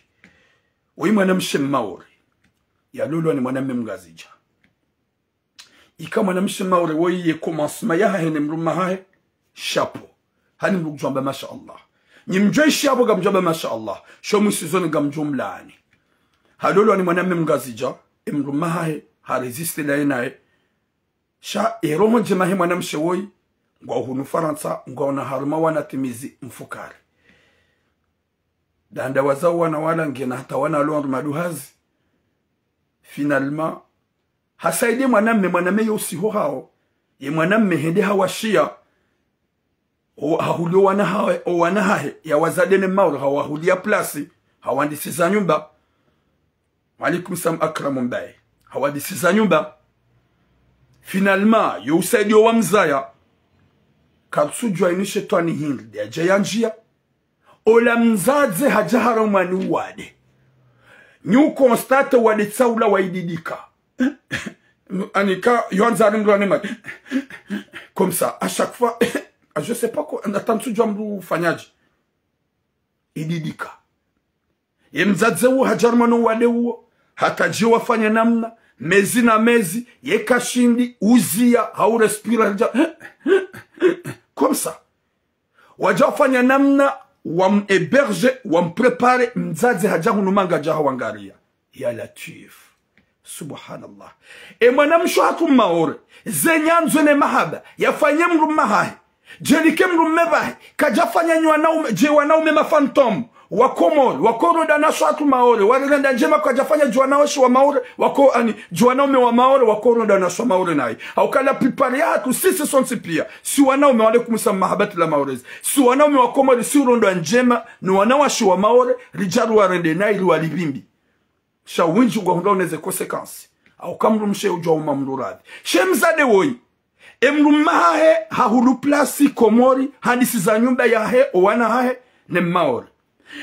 Woyi mwanamshe Maore. Yalolwa ni mwanamme Mngazidja. Ika mwanamshe Maore woyi ye commencement yahahe ne mdrume hahe, chapeau. Hani mdru kudjwamba masha Allah. Nyi mdjo ishi yapvo ngamdjwamba masha Allah. Sho mwisizoni ngamdjo mlaani. Halolwa ni mwanamme Mngazidja, e mdrume hahe, ha résister naye naye. Sha e roho ndjema he mwanamshe woyi, ngwao hunu Farantsa, ngwaona harumwa wana timizi mfukare. Danda wazao wana wala ngena hata wana alondro maduhazi. Finalement, hasaidiye mwanamme, mwanamme yo usiho hao. Ye mwanamme hende hawashiya. O, hahuliya o wana hahe, o wana hahe, yawazade ne Maore, hawahuliya place, hawandisiza nyumba. Wa alaikum salam Akram Mbaye. Hawandisiza nyumba. Finalement, yo usaidiyo wamzaya. Katsudjwa inu shetwani hindri, de yadja yandjiya. Ola mdzadze hadja harumwa ni uwade. Nyi u constater uwade tsaula wa ididika. Anika, yo andza ari mdru ane mati. Comme ça, à chaque fois, je sais pas quoi, hata ntsudjwa mdru ufanyadje. Ididika. Ye mdzadze uwo hadja harumwa no uwade uwo, hata dje wafanya namna, mezi na mezi, ye kashindi, uziya, hau respira, hadja, comme ça. Wadja wafanya namna wam héberger, wam préparer, mdzadze hadja hunu manga hadja hawangariya. Ya Latwif. Subhanallah. E mwanamshe hatru Maore, ze nyandzo ne mahaba, yafanye mdrume hahe. Dje like mdrume pvahe, kadjafanya nyi wanaume, dje wanaume mafantôme, wa Komori, wakoronda na sho hatru Maore, warenda ndjema kadjafanya dje wanawashe wa Maore, wako, ani, dje wanaume wa Maore, wakoronda na sho Maore nayi. Hauka la plupart yahatru, sisi sontsi piya, si wanaume, wa alaikum salam mahabati la Maores. Si wanaume wa Komori, si uronda ndjema, ni wanawashe wa Maore, ridja ruwarende nayi, ruwalipvimbi. Sha windji ngwahundra uneze conséquences. Hauka mdrumshe udjwa uma mdru radhi. She mdzadze woyi. E mdrume hahe, hahulu place Komori, handisiza nyumba yahe, o wana hahe, ne Maore.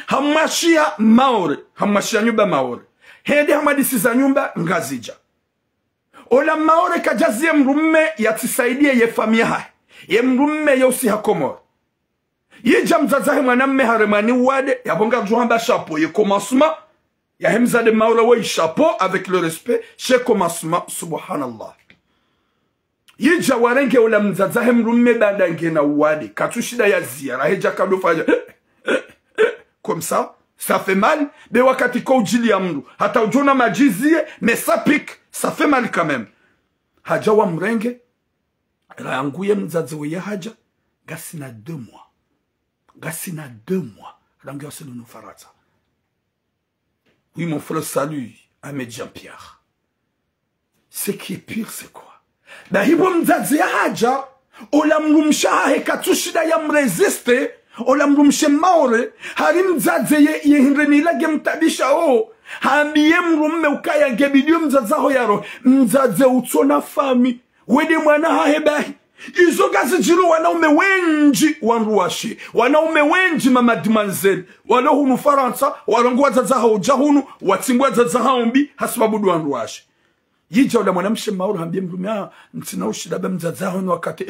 Hamwashiya Maore, hamwashiya nyumba Maore. Hende hamwandisiza nyumba Ngazidja. Ola Maore kadjaziye mdrume yatsisaidiye ye famiyi yahahe. Ye mdrume yo usiha Komori. Yidja mdzadze hahe mwanamme harumwa ni uwade, yapvo ngamdjo hamba chapeau, ye commencement, yahe mdzadze Maore woyi chapeau, avec le respect, she commencement, subhanallah. Yidja warenge ola mdzadze hahe mdrume banda ngena uwade, katsushinda yaziya, raha idja kadofanya, comme ça, ça fait mal, be wakati ko udjiliya mdru, hata udjona madji ziye, mais ça pique, ça fait mal quand même. Hadja wamrenge, rangu ye mdzadze woyi hadja, ngasina deux mois. Ngasina deux mois. Rangu yawasili hunu Farantsa. Oui, mon frère, salut, Ahmed Jean-Pierre. Ce qui est pire, c'est quoi? Bahi bo mdzadze yahadja, ola mdrumshe hahe katsushinda yamrésisté, ola mdrumshe Maore, hari mdzadze ye, ye hindri ni ila ngemtaabishao, hambiye mdrume ukaya ngebidi yo mdzadze haho yarohe, mdzadze utsona fami, wende mwana hahe bahi. Izo ngazidjiri wanaume wendji wandruwashe, wanaume wendji ma mademoiselle, walo hunu Farantsa, warongoa wadzadze hawo udja hunu, watsimbua wadzadze hawo mbi, hasibabu ndo wandruwashe. Yidja ola mwanamshe Maore hambiye mdrume, ah, ntsina ushinda ba mdzadze haho no wakati,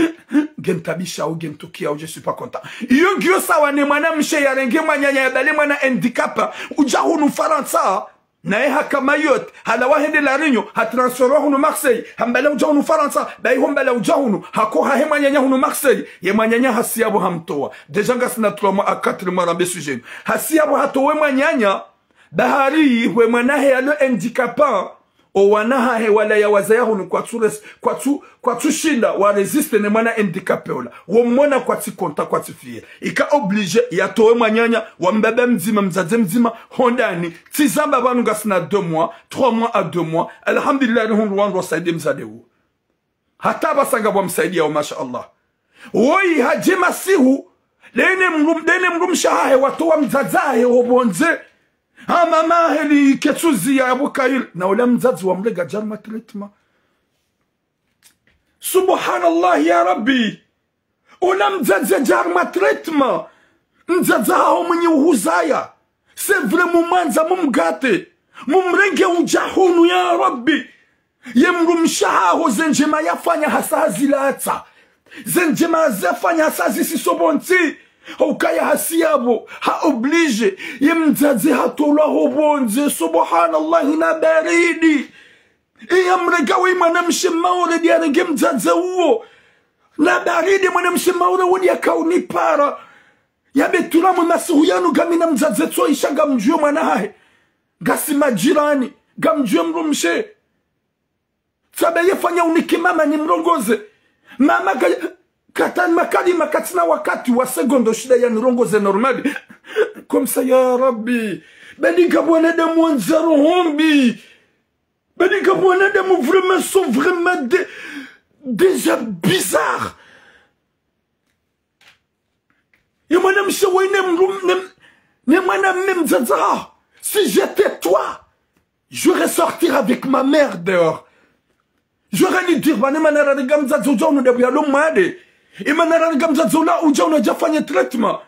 ngenitaabishao, ngenitukiao, je suis pas content. Iyo ngiyo sawa ne mwanamshe yarenge mwananya yabale mwana handicapé, udja hunu Farantsa, naye haka Mayotte, halawa hende La Réunion, hatransférwa hunu Marseille, hambala udja hunu Farantsa, bahi ho mbala udja hunu, hakoha he mwananya hunu Marseille, ye mwananya hasiya bo hamtowa. Déjà ngasina trois mois à quatre mois rambe sujet. Hasiya bo hatowe mwananya, bahari hwe mwana hahe yalo handicapé, o wana hahe wala yawazaya hunu kwatsu rés-, kwatsu, kwatsushinda warésisté ne mwana handicapé ola. Womona kwatsi content, kwatsi fier. Ika obligé yatowe mwananya wa mbaba mdzima, mdzadze mdzima, hondani, tsi zamba pvanu ngasina deux mois, trois mois à deux mois. Alhamdulillah, rihundru wandru wasaidie mdzadze uwo. Hata pvasa ngapvo wamsaidiao, masha Allah. Woyi hadje masihu, dene mdrum-, dene mdrumshe hahe watowa mdzadze hahe ho pvondze. Ha mama hahe li ketsuzi ya Abu Kail. Na ola mdzadze wamrega djarma traitement. Subhanallah ya Rabbi. Ola mdzadze djarma traitement. Mdzadze haho mwenye uhuzaya. C'est vrai mumwandza mumgate. Mumrenge udja hunu ya Rabbi. Ye mdrumshe haho ze ndjema yafanya hasa hazilatsa. Ze ndjema zafanya hasa zisiso pvontsi. Haukaya hasiya bo, ha obligé. Ye mdzadze hatolwa ho pvondze, subhanallah, na baridi. Iya mrega we mwanamshe Maore ndi yarenge mdzadze uwo. Na baridi mwanamshe Maore wo ndi yakaunipara. Yambe Twiramu masihu yanu ngamina mdzadze tso isha ngamdjuwe mwana hahe. Ngasi majirani, ngamdjuwe mdrumshe. Tsabe yefanya unike mama nimrongoze. Mama ka-, katani makalima katsina wakati wa seconde ushinda yanirongoze normal. Comme ça, ya Rabbi. Badi ngapvo wanadamu wandza roho mbi. Badi ngapvo wanadamu vraiment sont vraiment des, des gens bizarres. Ye mwanamshe we ne mdrum-, ne, ne mwanamme mdzadze haho. Si j'étais toi, j'aurais sorti avec ma mère dehors. J'aurais lui dire, bane mana rarenga mdzadze udja hunu ndebu yalo mwade. Imana rarenga mdzadze ula udja hunu djafanye traitement.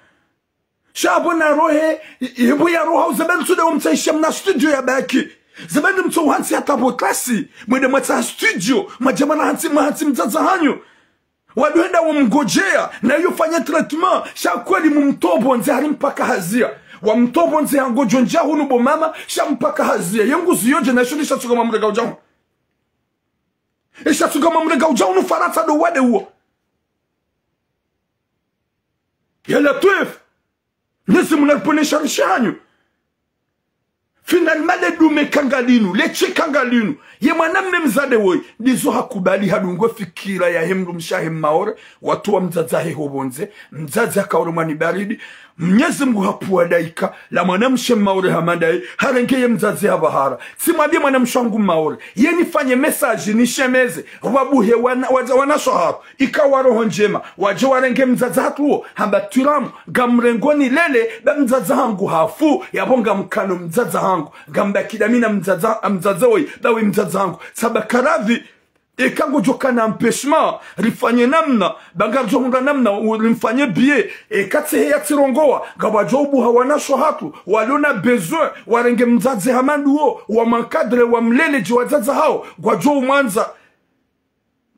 Sha bo na rohe, i-, ibu ya roha, uzebeni tsude umtsaishe mna studio ya baki. Zebeni mtso uhantsi hata bo klasi. Mwende mwatsa studio, mwadje mwana hantsi, mwahantsi mdzadze hanyu. Waduhenda wamngodjeya, na yufanye traitement, sha kweli mumtowe pvondze hari mpaka haziya. Wamtowe pvondze hangodjo ndja hunu bo mama, sha mpaka haziya. Ye nguzi yodje na shoni shatsuka mamrega udja hunu. Ishatsuka mamrega udja hunu Farantsa ndo wade uwo. Ya Latwif. Mnyezi Mungu nalipvonese rishahanyu. Finalement, le dume kangalinu, le tsi kangalinu. Ye mwanamme mdzadze woyi, ndizo hakubali hadungwe fikira yahe mdrumshe hahe Maore, watowa mdzadze hahe ho pvondze, mdzadze hakaure mwana baridi. Mnyezi Mungu hapvua daika, la mwanamshe Maore hama ndaye, harenge ye mdzadze habahara. Tsimwambie mwanamshe wangu Maore, ye nifanye message, nishemeze, wabuhe wana, wana, wanashe hatru. Ika wa roho ndjema, wadje warenge mdzadze hatru wo, hamba Twiramu, ngamrengo nilele, ba mdzadze hangu hafu, yapvo ngamkano mdzadze hangu, ngambaki damina mdzadze, mdzadze woyi, ba we mdzadze hangu. Saba karavi, eka ngodjo kana empêchement, rifanye namna, ba ngaridjo hundra namna, u-, rimfanye billet, eka tsehe yatsirongowa, ngapvwadjo ubuha wanashe hatru, walona besoin, warenge mdzadze hama ndo wo, wam'encadre, wamlele dji wadzadze hawo, ngwadjo umwandza.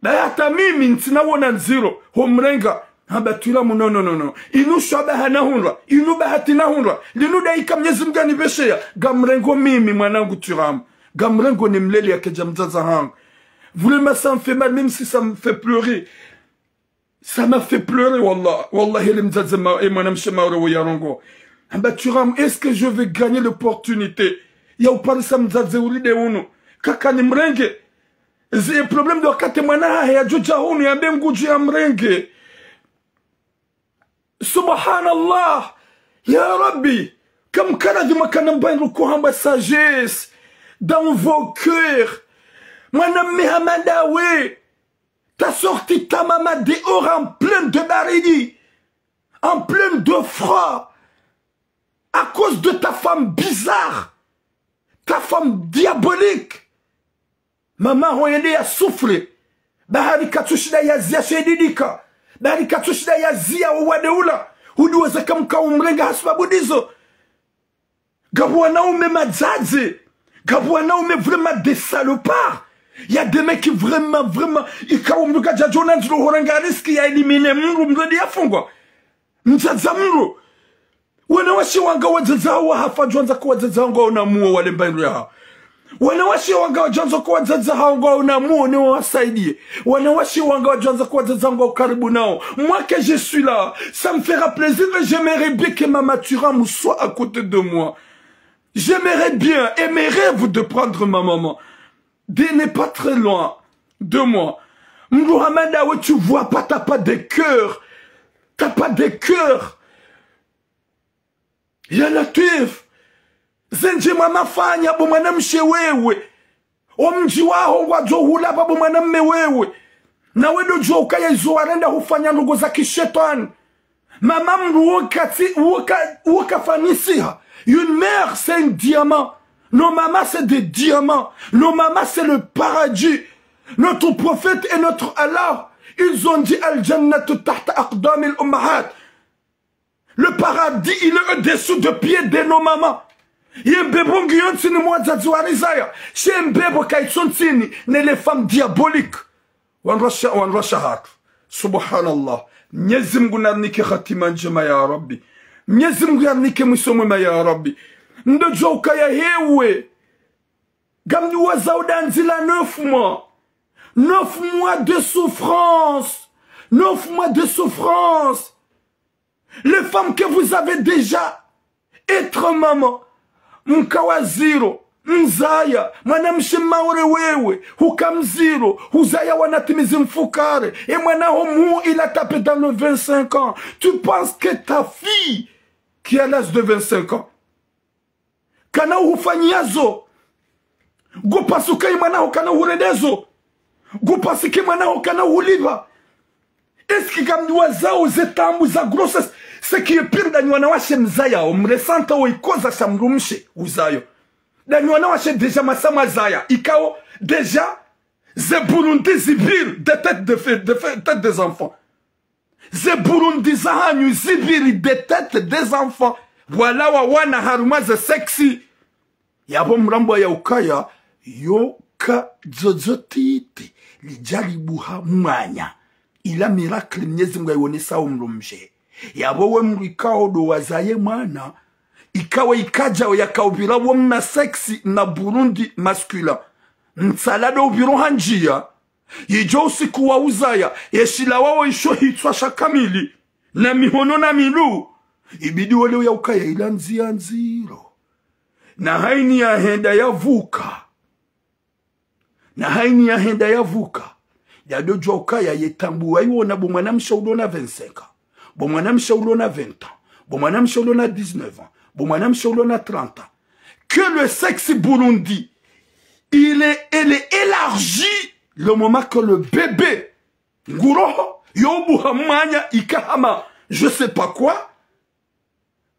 Ba hata mimi ntsina wona ndziro, ho mrenga. Hamba Twiramu, non, non, non, non. Inu shwa ba hana hundra, inu ba hatsina hundra. Linu daika Mnyezi Mungu hanipvesheya. Ngamrengo mimi, mwanangu Twiramu. Ngamrengo nimlele yake dja mdzadze hangu. Vraiment, ça me fait mal, même si ça me fait pleurer. Ça m'a fait pleurer, wallah. Wallah, ele mdzadze ma-, e mwanamshe Maore wo yarongoa. Hamba Twiramu, est-ce que je vais gagner l'opportunité ya uparisa mdzadze uridi unu? Kaka nimrenge. Zi problème ndo wakati mwana hahe yadjo dja hunu yambe ngudjo yamrenge. Subhanallah. Ya Rabbi, kamkana dhima kana mbaindru kuhamba sagesse dans vos cœurs. Mwana mme hama ndawe, t'as sorti ta maman dehors en pleine de baridi, en pleine de froid, à cause de ta femme bizarre, ta femme diabolique. Mama ho yende ya souffre. Bahari katsushinda ya ziya shedidika. Bahari katsushinda ya ziya owade ula. Hudi wazaka mka umrenga hasibabu ndizo. Ngapvo wanaume madzadze. Ngapvo wanaume vraiment des salopards. Il y a des mecs qui vraiment, vraiment, ikao mdru kadjadjo ona ndziro horanga risque ya éliminer mdru, mdru ndi yafungwa. Mdzadze mdru. Wanawashe wanga wadzadze hawo wahafa djwandza ko wadzadze hawo ngwaona muo wale mbaindru yahawo. Wanawashe wanga wadjwandza ko wadzadze hawo ngwaona muo ne wawasaidie. Wanawashe wanga wadjwandza ko wadzadze hawo ngwao karibu nao. Moi que je suis là, ça me fera plaisir et j'aimerais bien que Mama Thuram soit à côté de moi. J'aimerais bien, et mes rêves de prendre ma maman. De n'est pas très loin de moi. Mdru hama ndawe, tu vois pas, t'as pas de cœur. T'as pas de cœur. Ya Latwif, zendje mama fanya bo mwanamshe wewe. Omdji waho ngwadjo hula pvapvo mwanamme wewe. Nawe ndo djuwa ukaya izo warenda hufanya ndrongo za kishetwani. Mama mdru woka tsi, woka, woka fanisiha. Une mère, c'est un diamant. Nos mamans, c'est des diamants. Nos mamans, c'est le paradis. Notre prophète et notre Allah, ils ont dit, Al-jannatu tahta aqdamil ummahat. Le paradis, il est au-dessous de pieds de nos mamans. Ye mbepvo ngiyo ntsini mwa wadzadze warizaya. She mbepvo kayitso ntsini, ne les femmes diaboliques. Wandru washa, wandru washe hatru. Subhanallah. Mnyezi Mngu narinike hatima ndjema ya Rabbi. Mnyezi Mngu yarinike mwiso mwema ya Rabbi. Ndo djuwa ukaya hewe. Ngamdjuwa za udandzila neuf mois. Neuf mois de souffrance. Neuf mois de souffrance. Les femmes que vous avez déjà, être maman, mkawa ziro, mzaya, mwanamshe Maore wewe, huka mziro, huzaya wana timizi mfukare, e mwana ho mu il a tapé dans le vingt-cinq ans. Tu penses que ta fille qui a l'âge de vingt-cinq ans, kana uhufanyiazo. Ngupvasuka ye mwana ho kana uhurendezo. Ngupvasuka ye mwana ho kana uhulipva. Est-ce que ngamdjuwa zao ze taabu za grossesse? Ce qui est pire, ndanyi wanawashe mzayao, mresanta wo ikoza sha mdrumshe uzayo. Ndanyi wanawashe déjà masa mwazaya. Ikao déjà, ze Burundi zipviri des têtes de fe-, de fe-, têtes des enfants. Ze Burundi zahanyu zipviri des têtes des enfants. Pvwalawa wana harumwa ze sexy. Yapvo mrambwa ya ukaya, yoka dzodzo titi, lidjalibuha mwanya. Ila miracle Mnyezi Mngu yayiwonesa wo mdrumshe. Yapvo we mdru ikao ndo wazaye mwana, ikawe ikadjao yakaupvira wo mna sexy na Burundi masculin. Mtsala ndo upviro handziya, yidjo usiku wa uzaya, yeshila wawo isho hitswa sha kamili, na mihono na milu. Ibidi wole uya ukaya ila ndziya ndziro. Na hayini yahenda yavuka. Na hayini yahenda yavuka. Yado djuwa ukaya ye taabu wayiwona bo mwanamshe ulo na vingt-cinq ans. Bo mwanamshe ulo na vingt ans. Bo mwanamshe ulo na dix-neuf ans. Bo mwanamshe ulo na trente ans. Que le sexe Burundi, il est, il est élargi le moment que le bébé nguroho, yo ubuha mwanya ikahama, je sais pas quoi.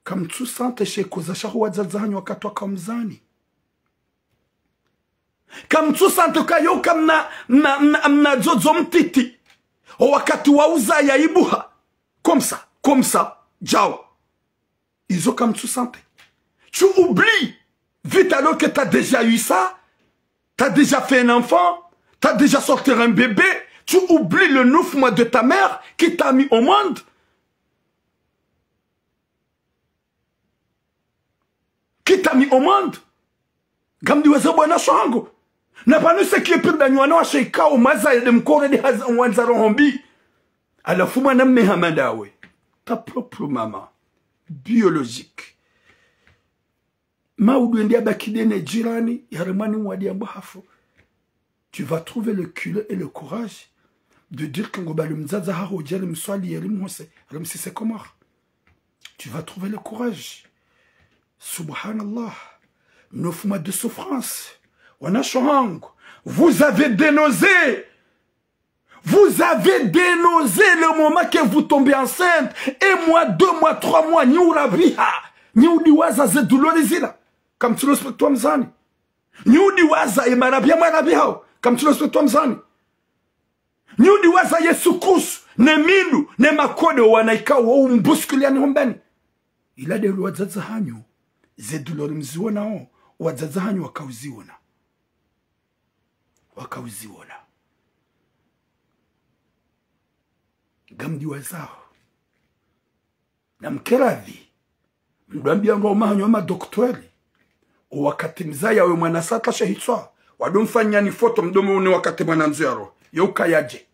Kamtsu sante she koza shaho wadzadze hanyu wakati waka mzani. Kamtsu sante ka yoka mna, mna, mna, mna dzodzo mtiti. O wakati wa uzaya ibuha. Comme ça, comme ça, djao. Izo kamtsu sante. Tu oublies vite alors que t'as déjà eu ça, t'as déjà fait un enfant, t'as déjà sorti un bébé, tu oublies le neuf mois de ta mère qui t'a mis au monde. Qui t'a mis au monde. Ngamdjuwa ze bwana sho hangu. Na pvanu ce qui est pire ndanyi wanawashe ikao mwazaye nde mkore nde haza wandza roho mbi. Halafu mwanamme hama ndawe. Ta propre maman. Biologique. Ma udwende yabaki nde ne jirani, yaremwani wadi yambo hafu. Tu vas trouver le culot et le courage de dire que ngo bali mdzadze haho djeri mswali yeri mhose, rimsise Comores. Tu vas trouver le courage. Subhanallah. Neuf mois de souffrance. Wanashe hangu, vous avez des nausées. Vous avez des nausées le moment que vous tombez enceinte. Un mois, deux mois, trois mois, nyi urabiha. Nyi udiwaza ze douleurs zila. Kamtsi respecter wa mdzani. Nyi udiwaza ye marabi ya mwarabi hao. Kamtsi respecter wa mdzani. Nyi udiwaza ye sukusu, ne mindu, ne makode wana ikao wo umbusukulia ni hombeni. Ila de wadzadze hanyu, ze douleurs mziwonao, wadzadze hanyu wakauziwona. Wakauziwona. Ngamdiwazao. Na mkeradhi, mdwambia ngo mahanyo ma docteur. O wakati mzaya we mwana sata shahitswa, wadomfanya ni photo mdomo une wakati mwana nzo yaro. Yo ukayadje.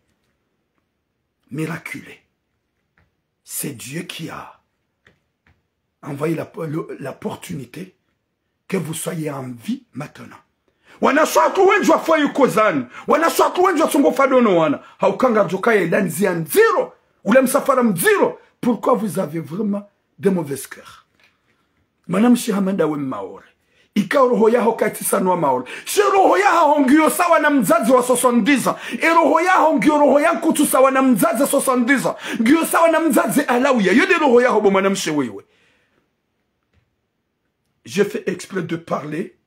Miraculé. C'est Dieu qui a envoyé la, le- l'opportunité que vous soyez en vie maintenant. Wanashe hatru wendji wafa ikozani. Wanashe hatru wendji wasongo fadono wana. Hauka ngadjo kaya ila ndzia ndziro. Ule msafara mdziro. Pourquoi vous avez vraiment des mauvais cœurs? Mwanamshe hama ndawe Mmaore. Ikao roho yaho kaitsi sanwa Maore. She roho yaho ngiyo sawa na mdzadze wa soixante-dix ans. E roho yaho ngiyo roho ya nkutsu sawa na mdzadze soixante-dix ans. Ngiyo sawa na mdzadze alawiya. Yo de roho yaho bo mwanamshe wewe. J'ai fait exprès de parler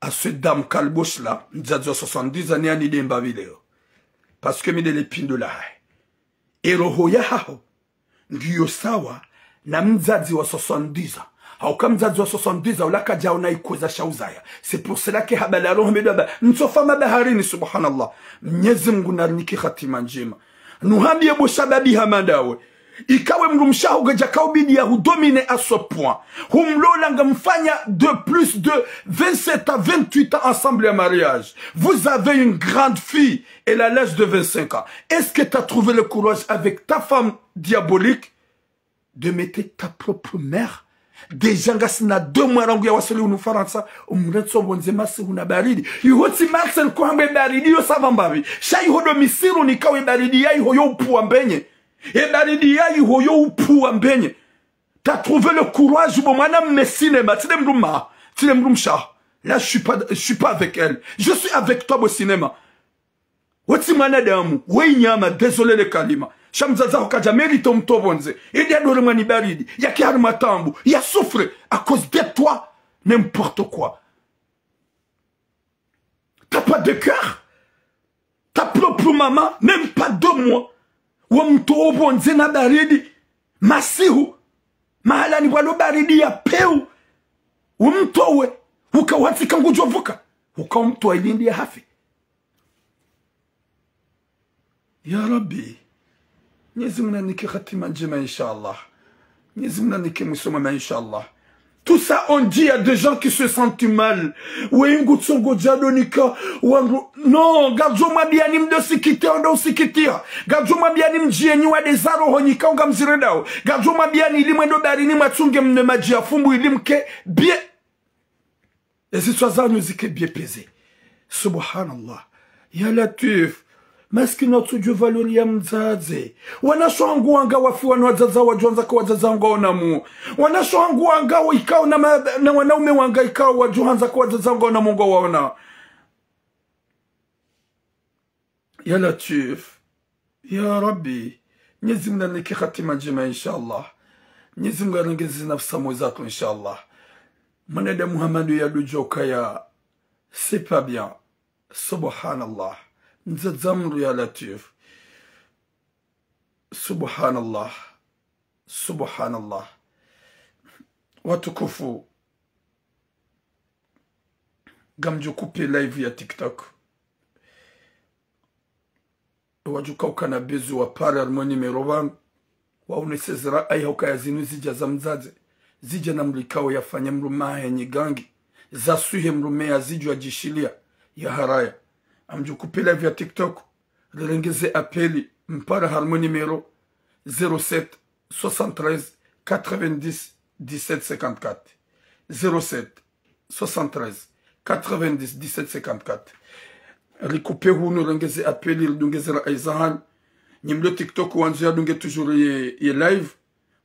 à ce dame kalbosh là, mdzadze wa soixante-dix ans, ni ani demba vileo. Parce que mi de le pindo la haye. E roho yaho ngiyo sawa na mdzadze wa soixante-dix ans. Hauka mdzadze wa soixante-dix ans, ula kadjaona ikoza shauzaya. C'est pour cela que habala roho mbedwa ba. Ntsofa mabaharini, subhanallah. Mnyezi Mungu narinike hatima ndjema. Nuhambiye bo shababi hama ndawe. Ikawe mdrumshe haho ngadjaka ubidi ya hudominer à ce point. Humlola ngamfanya de plus de vingt-sept à vingt-huit ans ensemble ya mariage. Vous avez une grande fille, elle a l'âge de vingt-cinq ans. Est-ce que t'as trouvé le courage avec ta femme diabolique de mettre ta propre mère? Déjà ngasina deux mois rangu ya wasili hunu Farantsa, umretso bonze masi huna baridi. Iho tsi Marseille ko hambe baridi yo sava mbapvi. Sha iho do Misiri nikawe baridi ya iho yo upua mbenye. E baridi ya iho yo upua mbenye. T'as trouvé le courage, bo mwana mme cinéma. Tsi de mdrumshe. Tsi de mdrumshe. Là, je suis pas, je suis pas avec elle. Je suis avec toi, bo cinéma. We tsi mwanadamu, we inyama, désolé le kalima. Sha mdzadze haho kadja mérité umtobonze. Edi adore mwana baridi, yake harimwa taabu, ya souffre à cause de toi. N'importe quoi. T'as pas de cœur. Ta propre maman, même pas deux mois. Wamtobonze na baridi. Masihu. Mahala ni walo baridi ya peu. Umtowe. Uka watsi kangudjovuka. Uka umtowe ilindi ya hafi. Ya Rabbi, Mnyezi Mungu nanike hatima ndjema, inshallah. Mnyezi Mungu nanike mwiso mwema, inshallah. Tout ça, on dit, il y a des gens qui se sentent mal. Weingu tsongo djado nika, wangu, non, ngadjo mwambiani mdo sikitiha, ndo usikitiha. Ngadjo mwambiani mdjienyi wa de za roho nyika unga mziredao. Ngadjo mwambiani ili mwendo baharini mwatsunge mnwe madji ya fumbu ili mke bien. Ezitswa zanyu zike bien pesé. Subhanallah. Ya Latwif. Maskini watsudjuwa valeur ya mdzadze. Wanashe wangu wanga wafiwa na wadzadze wadjuhandza ka wadzadze wanga wanamu. Wanashe wangu wanga ikao na ma-, na wanaume wanga ikao wadjuhandza ka wadzadze wanga wanamu ngwawaona. Ya Latwif. Ya Rabbi, Mnyezi Mungu nanike hatima ndjema, inshallah. Mnyezi Mungu arengeze nafsi mwe zatru, inshallah. Mwanadamu hama ndo yadodjoka ya, c'est pas bien. Subhanallah. Mdzadze mdru, ya Latwif. Subhanallah. Subhanallah. Watukufu. Ngamdjo couper live ya TikTok. Wadjuka ukana besoin wa pare harimwa numéro pvanu. Waonese zira ayi hauka ya zinu zidja za mdzadze. Zidja na mdru ikao yafanya mdrume hahe nyigangi. Zaswihi mdrume yazidjuwa djishilia. Ya haraya. Ngamdjo couper live ya TikTok. Rirengeze appel, mpare harimwa numéro zéro sept, soixante-treize, quatre-vingt-dix, dix-sept, cinquante-quatre. Zéro sept, soixante-treize, quatre-vingt-dix, dix-sept, cinquante-quatre. Ricouper hunu, rirengeze appel, ridunge zira ayi zahanyu. Nyi mlo TikTok wandzo yadunge toujours ye, ye live.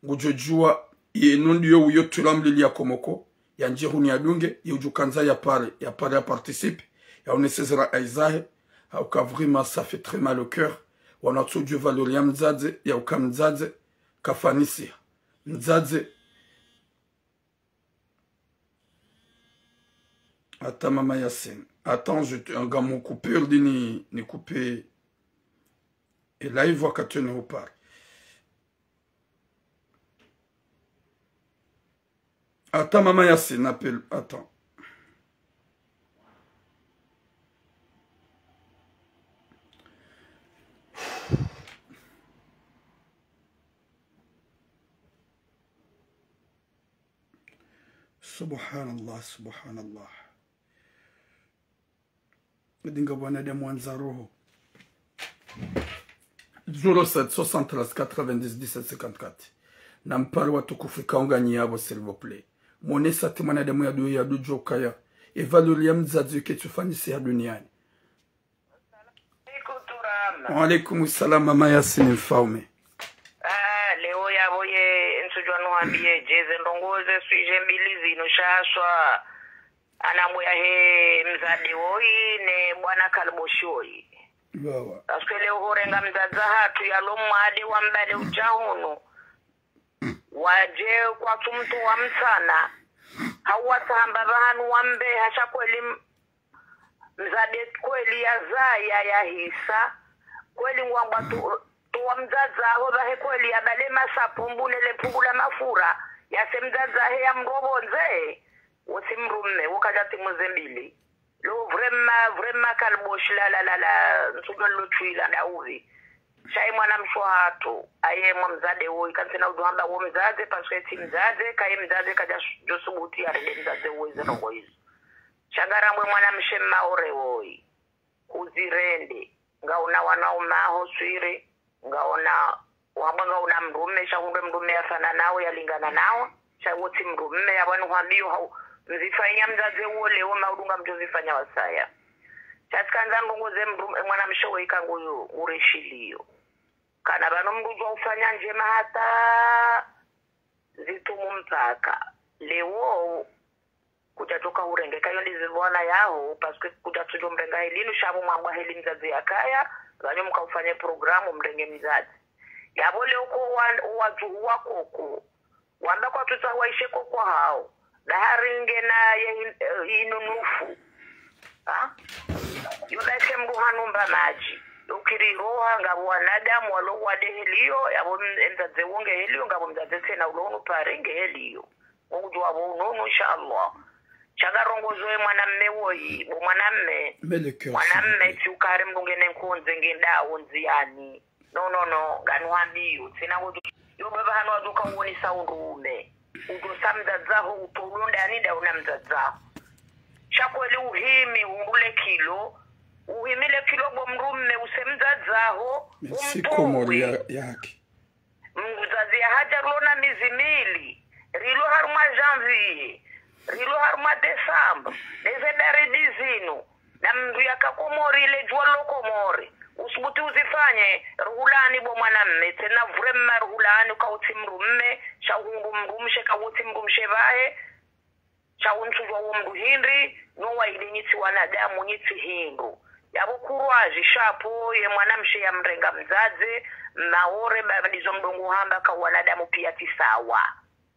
ngudjo djuwa, yenu ndiyo uyo tula mlili ya komoko, yandje hunu yadunge, ye udjo kandza ya pare, ya pare ya participe, ya oneseze rai zahe, hauka vraiment ça fait très mal au cœur, wana tsudjuwa valeur ya mdzadze, yauka mdzadze, kafanisiha. Mdzadze, Attends, Mama Yacine. Attends, je te, un gars, mon coupeur, dit ni, ni coupé. Et là, il voit que tu es au parc. Attends, Mama Yacine, appelle. Attends. Subhanallah, subhanallah. Dinga wanadamu wandza roho. Zéro sept, soixante-treize, quatre-vingt-dix, dix-sept, cinquante-quatre. Nampare watukufu kaunga nyi yapvo, s'il vous plaît. Monesa ti mwanadamu yadu, yadu djokaya. E valeur ya mdzadze ketsu fanisiha duniani. Alaikum salam, Mama Yasini Mfaume. Ah, leo yapvo ye, ntsudjuwa nuhambiye dje, ze ndrongoo ze sujet mbili zinu shaswa. Anambo yahe mdzadze woyi ne bwana Kalboshi woyi. Wawa. Parce que leo horenga mdzadze hatru yalo mwade wambale udja hunu. Wadje kwatsu mtowa msana. Hau watsahamba pvahanu wambe hasha kweli m-, mdzadze kweli yazaya yahisa. Kweli ngwamba tu, towa mdzadze aho pvahe kweli yabale masapu mbu nele pungula mafura. Yase mdzadze ahe yamropvondze. Wotsi mdrume, wokadja timu ze mbili. Lo vraiment, vraiment Kalboshi la, la, la, la, ntsudjuwa lo tshwila, ndauvi. Sha ye mwanamshe hatru, aye mwa mdzadze woyi, kantsina udjo hamba wo mdzadze, parce que tsi mdzadze, kaye mdzadze, kadja s-, djo subuti yarende mdzadze woyi ze ndrongoo izo. Sha ngarambwe mwanamshe Maore woyi. Huzirende, ngauna wanaume aho swiri, ngauna, wamba ngauna mdrume, sha hundre mdrume yafanana nawo, yalingana nawo, sha wotsi mdrume, yapvo nuhambiyo hau, mzifanya mdzadze wo leo, maudu ngamdjo zifanya wasaya. Sha tsikandza ndrongoo ze mdrume, mwanamshe woyi kanguyo, urishiliyo. Kana pvanu mdru udjo ufanya ndjema hata, zitumu mpaka. Leo, kudja toka urenge kayo ndizi bwana yaho, parce que kudja tsudjo mrenga heli nu, sha pvo mwambwa heli mdzadze yakaya, pvanyu mka ufanye programme mrenge mdzadze. Yapvo leo ko wa, wadjuhu wa koko, wamba kwatsu tsaha waishe koko hao, dahari nge na ye hin-, eh, inu nufu. Ha? Yo daise mdru hanumba madji. Yo kiri roha, ngapvo wanadamu walo wade heliyo, yapvo m-, mdzadze wo nge heliyo, ngapvo mdzadze tsena ulo unu pare nge heliyo. Ngudjuwa pvo unono, inshallah. Sha ngarongozo ye mwanamme woyi, bo mwanamme. Mais le cœur, s'il vous plaît. Mwanamme, tsi ukari mdru ngene nkondze, ngenda wo ndziyani. No, no, no, nganuhambiyo. Tsina ngo, yo baba hanu wadjoka uwonesa undrume. Udjosa mdzadze aho, utolondani ndauna mdzadze aho. Sha kweli uhimi, hundru le kilo. Uhimi le kilo bo mdrume, use mdzadze aho, umtowe. Merci, Komori ya, ya haki. Mdzadze yahadja rilo na mezi mili, rilo harumwa janvier, rilo harumwa décembre, neze baridi zinu, na mdru yaka Komori le djuwa lo Komori, usubuti uzifanye, ruhulani bo mwanamme, tsena vraiment ruhulani, kautsi mdrume, sha hundru mdrumshe, kautsi mdrumshe pvahe, sha untsudjuwa wo mdru hindri, no waide nyi tsi wanadamu, nyi tsi hindru. Yapvo kurwaji, chapeau, ye mwanamshe yamrenga mdzadze, Maore, ba, ndizo mdru ngo hamba ka wanadamu piya tsi sawa.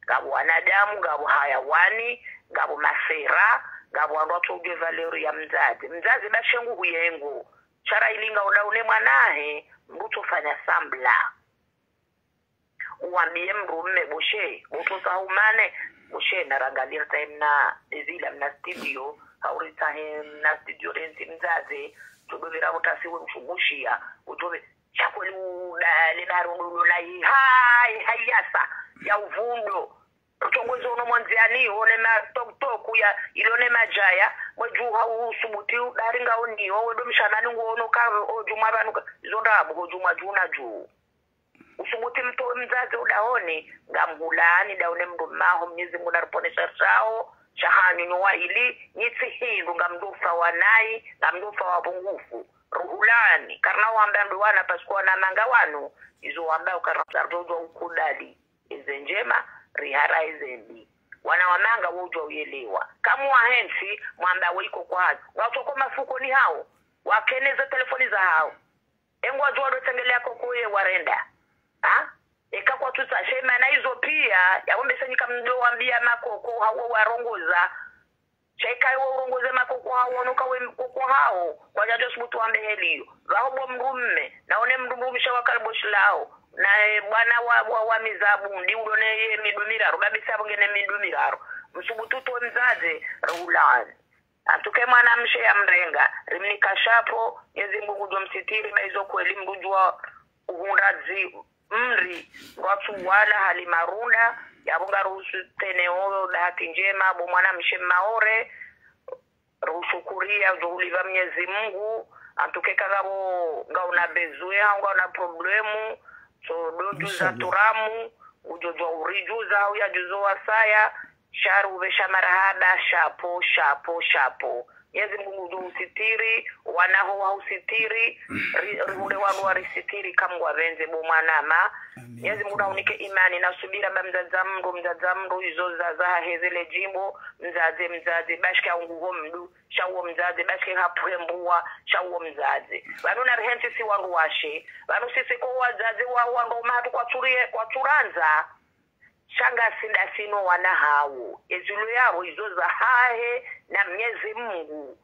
Ngapvo wanadamu, ngapvo hayawani, ngapvo masera, ngapvo wandru watsudjuwa valeur ya mdzadze. Mdzadze ba shengu huyengo. Sha ra ili ngauna une mwanahe, mdru utsofanya sambla. Uwambiye mdrume, boshe, botsosa humane, boshe, narangalie time na, ezila mna studio, hauritsahe mna studio rentsi mdzadze, todovira utasi we mshungushiya, utove, sha kweli uda, le daro ndo lo layi, hai, hai yasa, ya uvundo. Utongozi ono mwandziani, one ma tok tok ya, ilo ne madjaya, mwe djuha usubuti, udari nga oni, owe do mshanani ngo ono ka, odjumwa pvanu ka, izo ndrabo, odjumwa dju na dju. Usubuti mtowe mdzadze udahoni, ngamhulani, daune mdrume aho, Mnyezi Mungu nariponesa shao, shahanyu nyi waili, nyi tsi hindru, ngamdjofa wanayi, ngamdjofa wapvungufu. Ruhulani, karina wamba mbi wana, parce que wana manga wanu, izo wamba ukarina, ukudali. Eze ndjema, rihara eze mbi. Wana wa manga wo udjuwa uyelewa. Kamwahentsi, mwamba we iko kwazo. Watsoko mafukoni hawo. Wakene ze telefoni zahawo. Engwadjuwa ndo tsengelea koko ye warenda. Ha? Eka kwatsu tsaha she mana izo piya, yapvo mbese nyi kamdjo wambiya makoko, hawo warongoza. Sha eka iwo urongoze makoko hawo, nuka we koko hawo, kwadjadjo subutu wambe heli iyo. Pvaho bo mdrume, na one mdrumshe wa kaliboshi laho, na, eh, bwana wa, wa, wa mizabu, ndi ulo ne ye mindru miraru, babisa apvo ngena mindru miraru. Msubutu to mdzadze, rehulaani. Hantsuke mwanamshe ya mrenga, rimnika shapo, Mnyezi Mungu ngudjo msitiri, ba izo kweli mdru udjuwa uhundra dzi mri, ngwatsu wala hali marunda, yapvo ngaruhusu tsena oyo bahati ndjema, bo mwanamshe Maore, rushukuriya, udjo ulipva Mnyezi Mungu, hantsuke kangapvo ngauna besoin, hau ngauna problème, so ndo djuza turamu, udjo djuwa uridjuza, hau yadjuzo wasaya, sha rihupvesha marahaba, shapo, shapo, shapo. Mnyezi Mungu ngudjo usitiri, wanaho wahusitiri, ri-, rihundre wanu warisitiri, kamwe ngwapvendze bo mwanama. Mnyezi Mungu nahunike imani na subira ba mdzadze mdru, mdzadze mdru, izo zaza haheze le djimbo, mdzadze, mdzadze, bashike haunguho mdru, sha uwo mdzadze, bashike hapvuhe mbuwa, sha uwo mdzadze. Pvanu narihentsi si wandru washe, pvanu sisi ko wadzadze wa wandru mahatru kwatsurie, kwatsurandza. Sha ngasi ndasi no wana hawo. Ezilo yapvo izo zahahe na Mnyezi Mungu.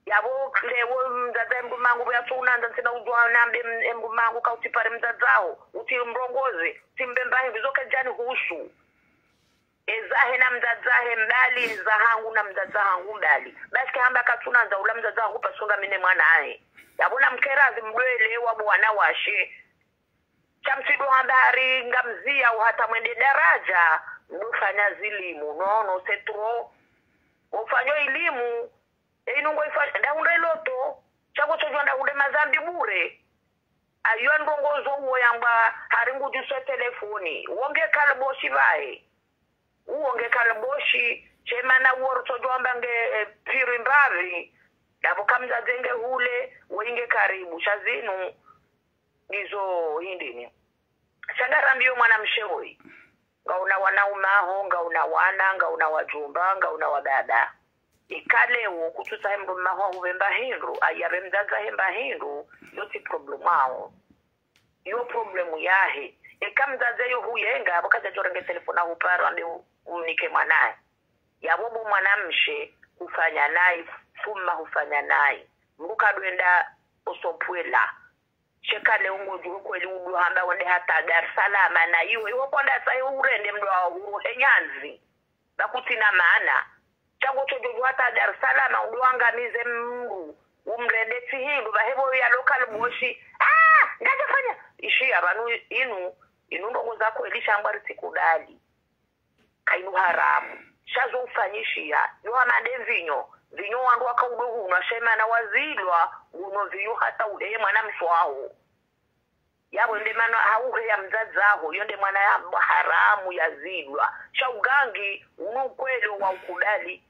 Yapvo leo mdzadze mdru mangu pvo yatsu unandza ntsina udjuwa nambe m-, mdru mangu kautsipare mdzadze haho. Utsi mrongoze, utsi mbe mbahi, izo kedjani husu. Ezahe na mdzadze hahe mbali, ezahangu na mdzadze hangu mbali. Bashike hamba katsu unandza ula mdzadze hangu pvasonga mi ne mwana hahe. Yapvo namkerazi mdwelewa bo wana washe. Sha mtsidjo hamba hari ngamziya uhata mwende daraja, mdjofanya zilimu. Non, non, c'est trop. Ufanyo ilimu, e inu ngoifanya, ndahundre loto, sha ngotsodjuwa ndahundre madhambi bure. Ayo ndrongo zo uwo yamba hari ngudjuse telefoni, uwo nge kaliboshi pvahe. Uwo nge kaliboshi, she mana uwo rutsodjuwa amba nge, eh, pviri mbapvi, ndapvo kamdzadze nge hule, wo inge karibu, sha zinu, ndizo hindrini. Sha ngarambiyo mwanamshe woyi. Ngauna wanaume haho, ngauna wana, ngauna wadjomba, ngauna wababa. Ika leo kutsutsaha mdrume haho ahupve mba hindru, ayapve mdzadze hahe mba hindru, yo tsi problème haho. Yo problème yahe. Eka mdzadze yo huyenga, apvo kadjadjo renge telefoni ahupara, ambe u-, umnike mwana hahe. Yapvo bo mwanamshe, hufanya nayi, fuma hufanya nayi. Mdru kadwenda osopwela. Sheka leo ngodjuho kweli udjo hamba wende hata Dar es Salaam na iwe, iwe kwanda sa iwe urende mdru wa huru he nyandzi. Ba kutsina maana. Sha ngotsodjo djuha hata Dar es Salaam udjo angamize mdru. Umrende tsi hindru, pvahe pvo ya local boshi. Ah, ndadjofanya. Ishiya pvanu inu, inu ndrongo za kweli sha ngwaritsi kubali. Kainu haramu. Sha zo ufanyishiha. Yo hama nde mvinyo. Mvinyo wandru waka udjo hunwa, she mana wazilwa, unwa mvinyo hata uheye mwana mshe waho. Yapvo nde mana hauheya mdzadze haho, yo nde mana ya haramu yazilwa. Sha ugangi, unu ukweli wa ukubali.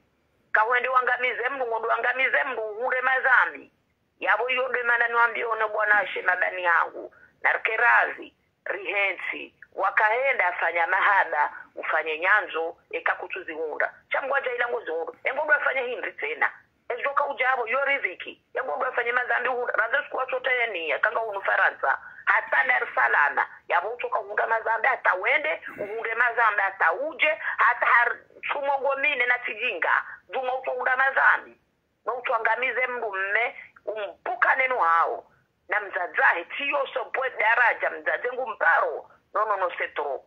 Kahwende wangamize mdru, ngodjo wangamize mdru, uhundre madhambi. Yapvo iyo nde mana niwambiyo ne bwana washe mabani hangu. Narike radhi, rihentsi, wakahenda afanya mahaba, ufanye nyandzo, eka kutsuzihundra. Sha mdru wadja ila ngozihundra. Engodjo afanye hindri tsena. Ezidjoka udja apvo, yo riziki. Engodjo afanye madhambi uhundra. Radhi siku watsotayaniya, kanga unu Farantsa. Hata Dar es Salaam. Yapvo utsoka uhundra madhambi, hata wende, uhundre madhambi, hata udje, hata har-, tsumo ngomine na tsidjinga. Djuma utsohundra madhambi. No utsoangamize mdrume, umpvuka nenu haho. Na mdzadze hahe, tsiyo sopwe daraja, mdzadze ngu mparo. Non, non, non, c'est trop.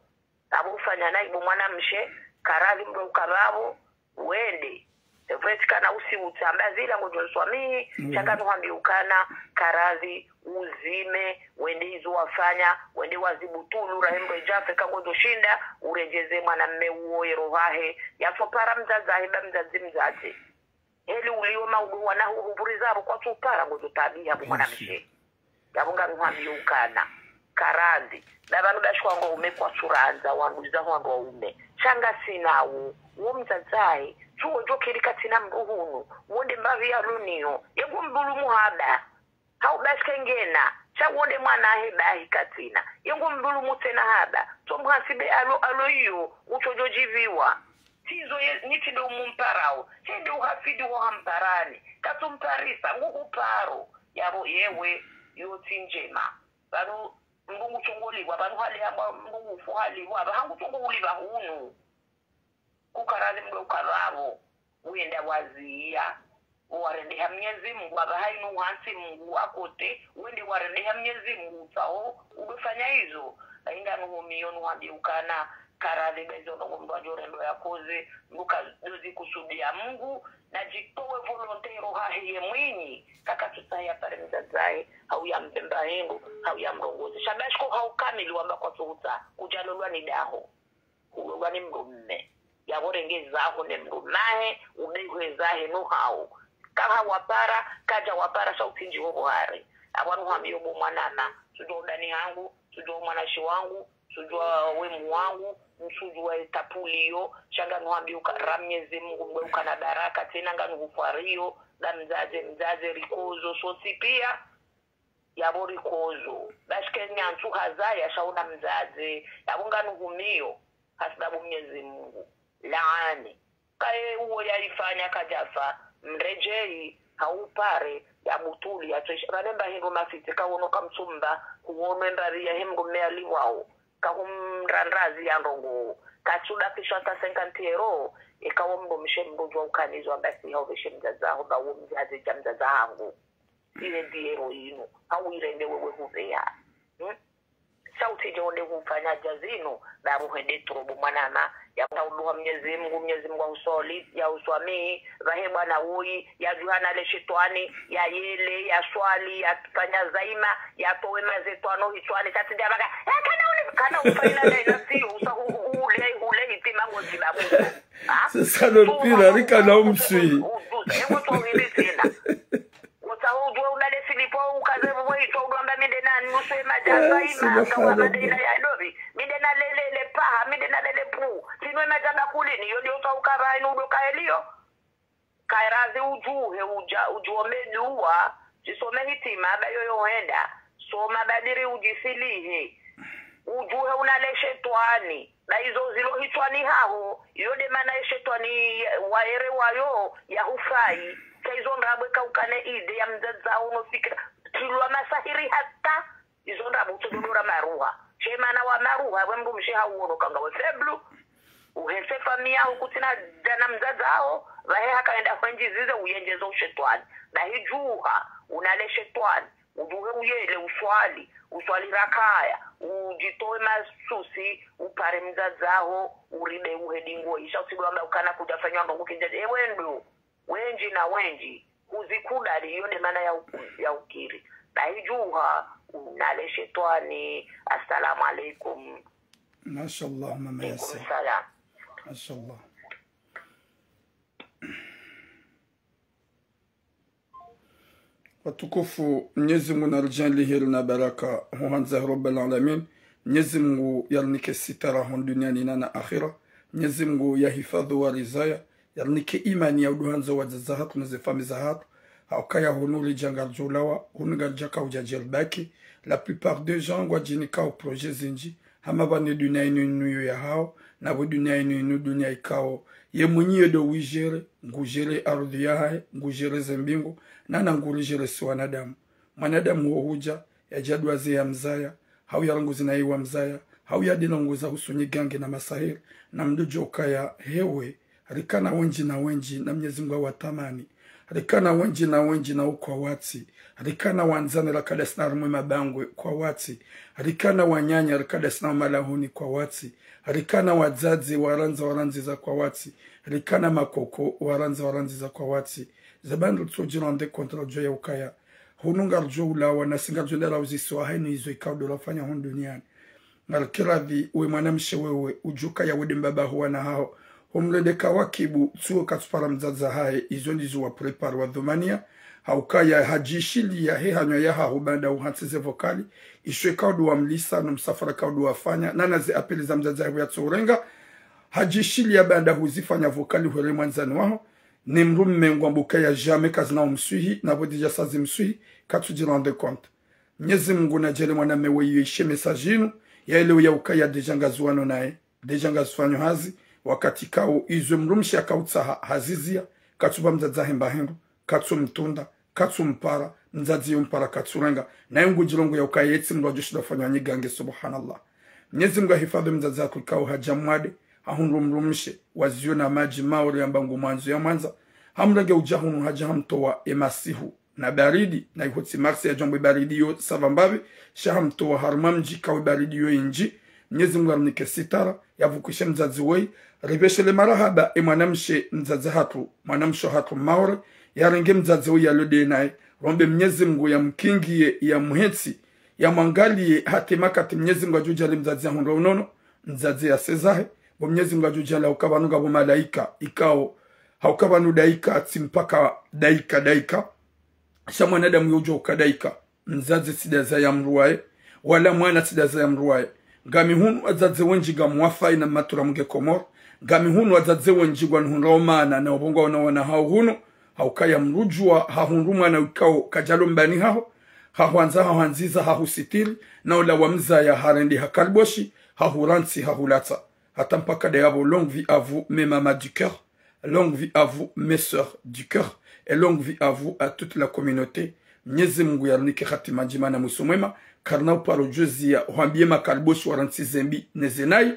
Apvo ufanya nayi bo mwanamshe, karadhi mdru uka pvapvo, wende. C'est vrai tsi kana usi utsamba zila ngodjo nswamihi, sha nganuhambiyo ukana, karadhi, uzime, wende izo wafanya, wende wazibutulu, rahe mdru edjafe, ka ngodjo shinda, uredjeze mwanamme uwo ye roho yahe, yatsopara mdzadze hahe, ba mdzadze mdzadze. Heli uliyo maudu wana hu-, hupvuriza apvo kwatsu upara ngodjo tabiha bo mwanamshe. Yapvo nganuhambiyo ukana. Karadhi. Na pvanu bashikwa ngwaume kwatsurandza, wandru iza wandru waume. Sha ngasinawo. Wo mdzadze hahe. Tsuwo djo kiri katsina mdru hunu. Wo nde mbapvi yaloniyo. Ye ngu mdhulumu haba. Hau bashike ngena. Sha wo nde mwana hahe bahi katsina. Ye ngumdhulumu tsena haba. Tso mhasibe alo, alo iyo, utsodjo djiviwa. Tsi izo ye, ni tsi nde umumparao. Tsi nde uhafidi ho hamparani. Katsumparisa, nguhuparo. Yapvo yewe, yo tsi ndjema. Pvanu mndru ngutsongolipvwa, pvanu hale hamba mndru ngufu halipvwa, apvaha hangu tsongo ulipva hunu. Kukaradhi mndru ukapvapvo, wenda waziya, warendeha Mnyezi Mungu, apvaha inu hantsi Mungu wakote, wende warendeha Mnyezi Mungu, utsaho, udofanya izo, ainga nuhumiyo nuhambie ukana, karadhi ba izo ndrongo mndru adjo rendo yakoze, mndru kadjozi kusudia Mungu, nadjitowe volontaire hahe ye mwinyi, kakatsutsaha yapare mdzadze hahe, hau yampvemba hindru, hau yamrongoze. Sha ba shiko hau kamili wamba kwatsuhutsaha, kudjalolwa ni daho. Hulolwa ni mndru mme. Yapvo renge zaho ne mndru mahe, ubehwe zahe no hau. Kaha wapara, kadja wapara, sha utsindji ho buhari. Apvo nuhambio bo mwanama, tsudjua udani hangu, tsudjua umwanashi wangu, tsudjua wemu wangu, ntsudjua etapulio, sha nganuhambio uka, ra Mnyezi Mungu mwe ukana baraka, tsena nganuhupvario, ba mdzadze, mdzadze, rikozo, sontsi pia, yapvo rikozo. Ba shike nyantsu hazaya sha una mdzadze. Yapvo nganuhumiyo, hasibabu Mnyezi Mungu. Laani. Kaye uwo yaifanya kadjafa, mredjeyi, haupare, yabutuli, yatwesha. Pvane mba hindru mafitsi, kawono kamtsumba, huwono emba pvi yahe mndru mme alipvwao. Kahumrandrazi ya ndrongo. Katsudakishwa hata cinquante euros, eka wo mndru mshe mndru djua ukana izo amba si haupveshe mdzadze haho, ba wo mdzadze dja mdzadze hangu. Ile ndiye roho inu. Hau irende wewe hupveya. Hmm? Sha utsidje wonde hufanya dja zinu, ba muhende trobo mwanama, ya tauduha Mnyezi Mungu, Mnyezi Mungu ya usoli, ya uswamihi, pvahe bwana woyi, ya djuhana le shetwani, ya yele, ya swali, ya fanya zaima, ya towe mazetwano hitswani, sha tsidja baka, ya kana ule, kana ufaina na ina si, usa hu-, hu-, ule, ule hitima ngo zilabu. Ha? C'est ça le pire, rika na umswi. Ujuza, engo tso hili sina. Kotsaho udjue udale Filipo, ukaze vuvwe hitswa udwamba mi ndena nusu ye madjana ima, kawa subhanallah. Madena ya dovi, mi ndena lele le paha, mi ndena lele pu. Tsinwe madjana kulini, yo ndiyo tsa ukara inu udo kaeliyo. Kairazi udjuhe, udja, udjuome dua, djisome hitima, ba yoyo henda, soma badiri udjisilihe. Udjuhe una le shetwani. Na izo zilo hitswani haho, iyo nde mana ye shetwani ya, waere wayo, ya hufai. Sha izo ndrabo eka ukane ide ya mdzadze haho no fikira. Tilwa masahiri hata, izo ndrabo utsododora maruha. She mana wa maruha, we mndru mshe hauono kanga we faible. Uhese famiyi yaho kutsina dana mdzadze haho, pvahe hakaenda hwendji zize uyendjezo ushetwani. Na hidjuha, una le shetwani. Udjuhe uyele, uswali, uswali rakaya, udjitowe masusi, upare mdzadze haho, uribe uhedi ngo, isha utsidwamba ukana kudjafanywa ndrongo kindja, ewe ndo, wendji na wendji, huzikubali, iyo nde mana ya u-, ya ukiri. Ba hidjuha, una le shetwani. Assalamu alaikum. Mashallah, mama Yasin. Alaikum salam. Mashallah. Watukufu, Mnyezi Mungu naridjaanlihe rina baraka, ho handza Rabbal Alamin. Mnyezi Mungu yarinike sitara hunu duniani na na akhira. Mnyezi Mungu yahifadhwi warizaya, yarinike imani ya uduhandza wadzadze hatru na ze famiyi zahatru. Haukaya hunu ridja ngaridjo ulawa, hunu ngaridja kaudja djeribaki. La plupart des gens ngwadjinikao projet zindji, hama pvanu dunia inu inu yo yahao, na pvo dunia inu inu dunia ikao ye mwinyi ye ndo uigérer, nguigérer ardhwi yahahe, nguigérer ze mbingu, na na nguirigérer si wanadamu. Mwanadamu wo hudja, yadja dwaze ya mdzaya, hau yarongoze na iwa mdzaya, hau yadina nguza husu nyigange na masahiri, na mndru djo ukaya hewe, rikana wendji na wendji, na Mnyezi Mungu awatamani. Rikana wendji na wendji na ukwa watsi. Rikana wandzani rakadasina rumwe mabangwe kwa watsi. Rikana wananya rakadasina malahoni kwa watsi. Rikana wadzadze warandza warandziza kwa watsi. Rikana makoko warandza warandziza kwa watsi. Ze bandu ritsodjirendre compte radjo ya ukaya hunu ngaridjo ulawa, nasi ngaridjo ndela uzisiwa hainu izo ikao ndo rafanya hunu duniani. Ngarikiradhi, we mwanamshe wewe, udjuka ya wende mbaba ho wana haho. Ho mlende kawakibu, tsuwe katsupara mdzadze hahe, izo ndizo wa préparer wa dhumania. Haukaya hadjishiliya he hanywa ya haho baanda uhantsi ze vocal. Isho ikao ndo wamlisa, no msafara ikao ndo wafanya. Na na ze appel za mdzadze hahe yatso urenga. Hadjishiliya baanda huzifanya vocal hwere mwandzani waho. Ne mdrume ngwambo ukaya jamais kazina umswihi, na pvo déjà sa zimswihi, katsudjirendre compte. Mnyezi Mungu nadjaanlie mwana mme weyi yeshe message yinu, yaelewe ya ukaya déjà ngaziwano naye, déjà ngazifanyo hazi, wakati kao izo mdrumshe akautsaha hazizia, katsupva mdzadze wahe mba hindru, katsumtunda, katsumpara, mdzadze yompara katsurenga, naye ngudjilongo ya ukaya yetsi mdru adjoshinda ufanya nyigange, subhanallah. Mnyezi Mungu ahifadhwi mdzadze hatru ikao hadja mwade, hahundru mdrumshe, waziyo na madji Maore yamba ngumwandzo yamwandza, hamrenge udja hunu hadja hamtowa emasihu na baridi, na iho tsi Marseille yadjombo ebaridi yo sava mbapvi, sha hamtowa harumwa mdji kawe baridi yo indji. Mnyezi Mungu arinike sitara, yavukishe mdzadze weyi, ripveshele marahaba emwanamshe mdzadze hatru, mwanamshe hatru Maore, yarenge mdzadze weyi yalode naye, rombe Mnyezi Mungu yamkingiye, yamhentsi, yamwangaliye, hata makati Mnyezi Mungu adjodjaanlie mdzadze yahundre unono, mdzadze yase zahe, bo Mnyezi Mungu adjodjaanlie ukaya pvanu ngapvo malaika, ikao, hauka pvanu daika, tsi mpaka daika, daika. Sha mwanadamu yodjo uka daika. Mdzadze tsi daza ya mdru waye, wala mwana tsi daza ya mdru waye. Ngami hunu wadzadze wendji ngamwafa ina matura munge Komori. Ngami hunu wadzadze wendji ngwanihundrao mana na ubongo wana wana hao hunu. Haukaya mdru djuwa hahundru mwana wikao kadjalo mbani haho. Hahwandza, hahwandziza, hahusitiri. Na ula wamzaya harende hakariboshi, hahurantsi, hahulatsa. Hata mpaka dayapvo, longue vie à vous, mes mamans du cœur. Longue vie à vous, mes sœurs du cœur. Et longue vie à vous, à toute la communauté. Mnyezi Mungu yarinike hatima ndjema na mwiso mwema. Karina uparo djozi ya hwambiye makariboshi warantsi zembi ne zenayi.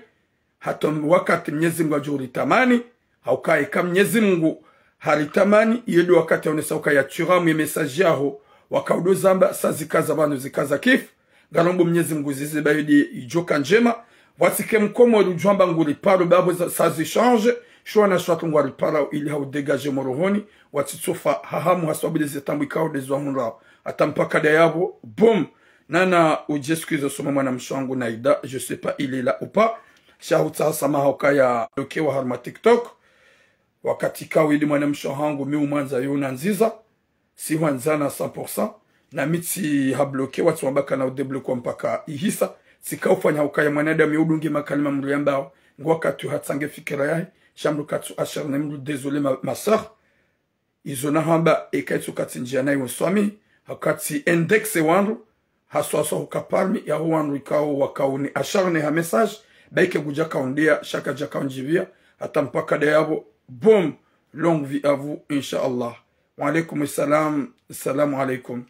Hata wakati Mnyezi Mungu adjo uritamani. Haukaya eka Mnyezi Mungu haritamani, iyo ndo wakati yaonesa ukaya turamu ye message yaho, wakaudo zamba, sa zikaza pvanu zikaza kifu. Ngarombo Mnyezi Mungu zize bayidi idjoka ndjema. Pvwatsike mkomori udjwamba nguriparo bapvo za, sa zi change, shuwa na shuwa tu ngwariparao ili hau dégager morohoni, watsitsofa hahamu haswabu de ze tambu ikao de zwa hundrao. Hata mpaka dayapvo, boum. Nana udje siku izo soma mwanamshe wangu Naida, je sais pas il est là ou pas. Sha hutsaha samaha ukaya bloquewa harumwa TikTok. Wakati kao idi mwanamshe hangu mi umwandza yo unandziza, si hwandzana cent pour cent, na mi tsi habloquewa, tsi wamba kana udébloquewa mpaka ihisa, tsika ufanya ukaya mwanadamu yo udunge makalima mdru yambao, ngo wakati hatsange fikira yahe, sha mdru katsu acharné mdru, désolé ma, ma sœur. Izo nahamba, eka itsu katsi ndjia nayi unswami, hakati indexe wandru, haswa haswa huka parmi yaho wandru ikao wakauni acharné ha message, baike kudja kaundia, sha kadja kaundjibia, hata mpaka dayapvo, boum, longue vie à vous, insha Allah. Wa alaikum salam, salam alaikum.